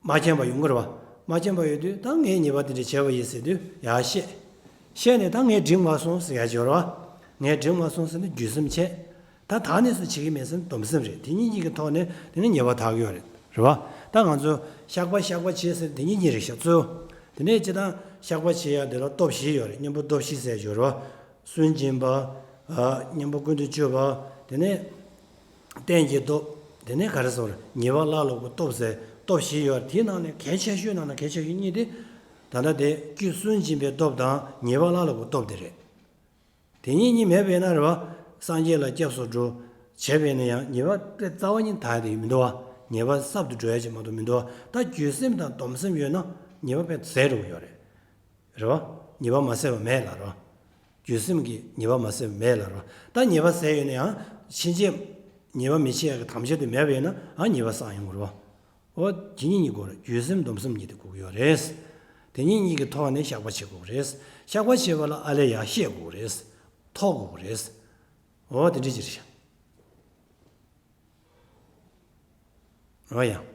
མ་མཁྱེན་པ་ཡོང་གི་རེད་བ། མ་མཁྱེན་པ་ཡོད་དུས་ད་ངས་ཉེས་པ་དེ་འདྲ་བྱས་པ་ཡིན་ཟེར་དུས་ཡར་བཤད། བཤད་ནས་ད་ངས་འགྲིག་མ་སོང་ཟེར་ཡར་འབྱོར་བ། ངས་འགྲིག་མ་སོང་ཟེར་ནས་རྒྱུ་སེམས་བྱས། ད་ད་ནས་བཟུང་བྱེད་ཀྱི་མེད་ཟེར་ནས་སྡོམ་སེམས་རེད། དེ་གཉིས་གཉིས་ཀྱི་ཐོག་ནས་དེ་ནས་ཉེས་པ་དག་གི་ཡོད་རེད། རེད་བ། ད་ང་ཚོ་བཤགས་པ་བཤགས་པ་བྱེད་ཟེར་དེ་གཉིས་གཉིས་རེད་ཤག་གཙོ། དེ་ནས་སྤྱིར་བཏང་བཤགས་པ་བྱེད་ཡག་དེ་ལ་སྟོབས་བཞི་ཡོད་རེད། གཉེན་པོ་སྟོབས་བཞི་ཟེར་ཡོད་རེད་བ། སུན་འབྱིན་པ། ཨ། གཉེན་པོ་ཀུན་ཏུ་སྤྱོད་པ། དེ་ནས་རྟེན་གྱི་སྟོབས། དེ་ནས་ག་རེ་ཟེར། ཉེས་པ་བླ་ལོག་པའི་སྟོབས་ཟེར་སྟོབས་བཞི་ཡོད་རེད། དེའི་ནང་ནས་གལ་ཆེ་ཤོས་ནང་ནས་གལ་ཆེ་ཤོས་གཉིས་དེ། ད་ལྟ་དེ་སྐྱེ་སུན་འབྱིན་པའི་སྟོབས་དང་ཉེས་པ་བླ་ལོག་པའི་སྟོབས་དེ་རེད། དེ་གཉིས་གཉིས་མེད་པས་ན་རེད་བ། སངས་རྒྱས་ལ་སྐྱབས་སུ་འགྲོ། བྱས་པས་ན་ཡང་ཉེས་པ་དཔེ་རྩ་བ་ཉིད་དག་ཡ་དེ་ཡོད་མི་འདུག་བ། ཉེས་པ་གསར་དུ་འགྲོ་ཡ་ཅིག་མ་གཏོགས་མི་འདུག་བ། ད་འགྱོད་སེམས་དང་སྡོམ་སེམས་ཡོད་ན་ཉེས་པ་དཔེ་ཟད་འགྲོ་གི་ཡོད་རེད། རེད་བ། ཉེས་པ་མ་ཟད་པ་མེད་ལབ་རོ། འགྱོད་སེམས་ཀྱིས་ཉེས་པ་མ་ཟད་པ་མེད་ལབ་རོ། ད་ཉེས་པ་ཟད་ཡོད་ན་ཡང་ཕྱིན་ཆད་ཉེས་པ་མི་བྱེད་ཡ་གི་དམ་བཅའ་དེ་མེད་པ་ཡིན་ན་ཨ་ཉེས་པ་བསགས་ཡོང་གི་རེད་བ། འོ་དེ་གཉིས་གཉིས་དགོས་རེད། འགྱོད་སེམས་སྡོམ་སེམས་གཉིས་དེ་དགོས་ཀྱི་ཡོད་རེད། དེ་གཉིས་གཉིས་ཀྱི་ཐོག་ནས་བཤགས་པ་བྱེད་དགོས་རེད། བཤགས་པ་བྱེད་པ་ལ་ཨ་ལས་ཡར་ཤེས་དགོས་རེད། ཐོག་དགོས་རེད། འོ་དེ་འདྲ་ཅིག་རེད། འོ་ཡ།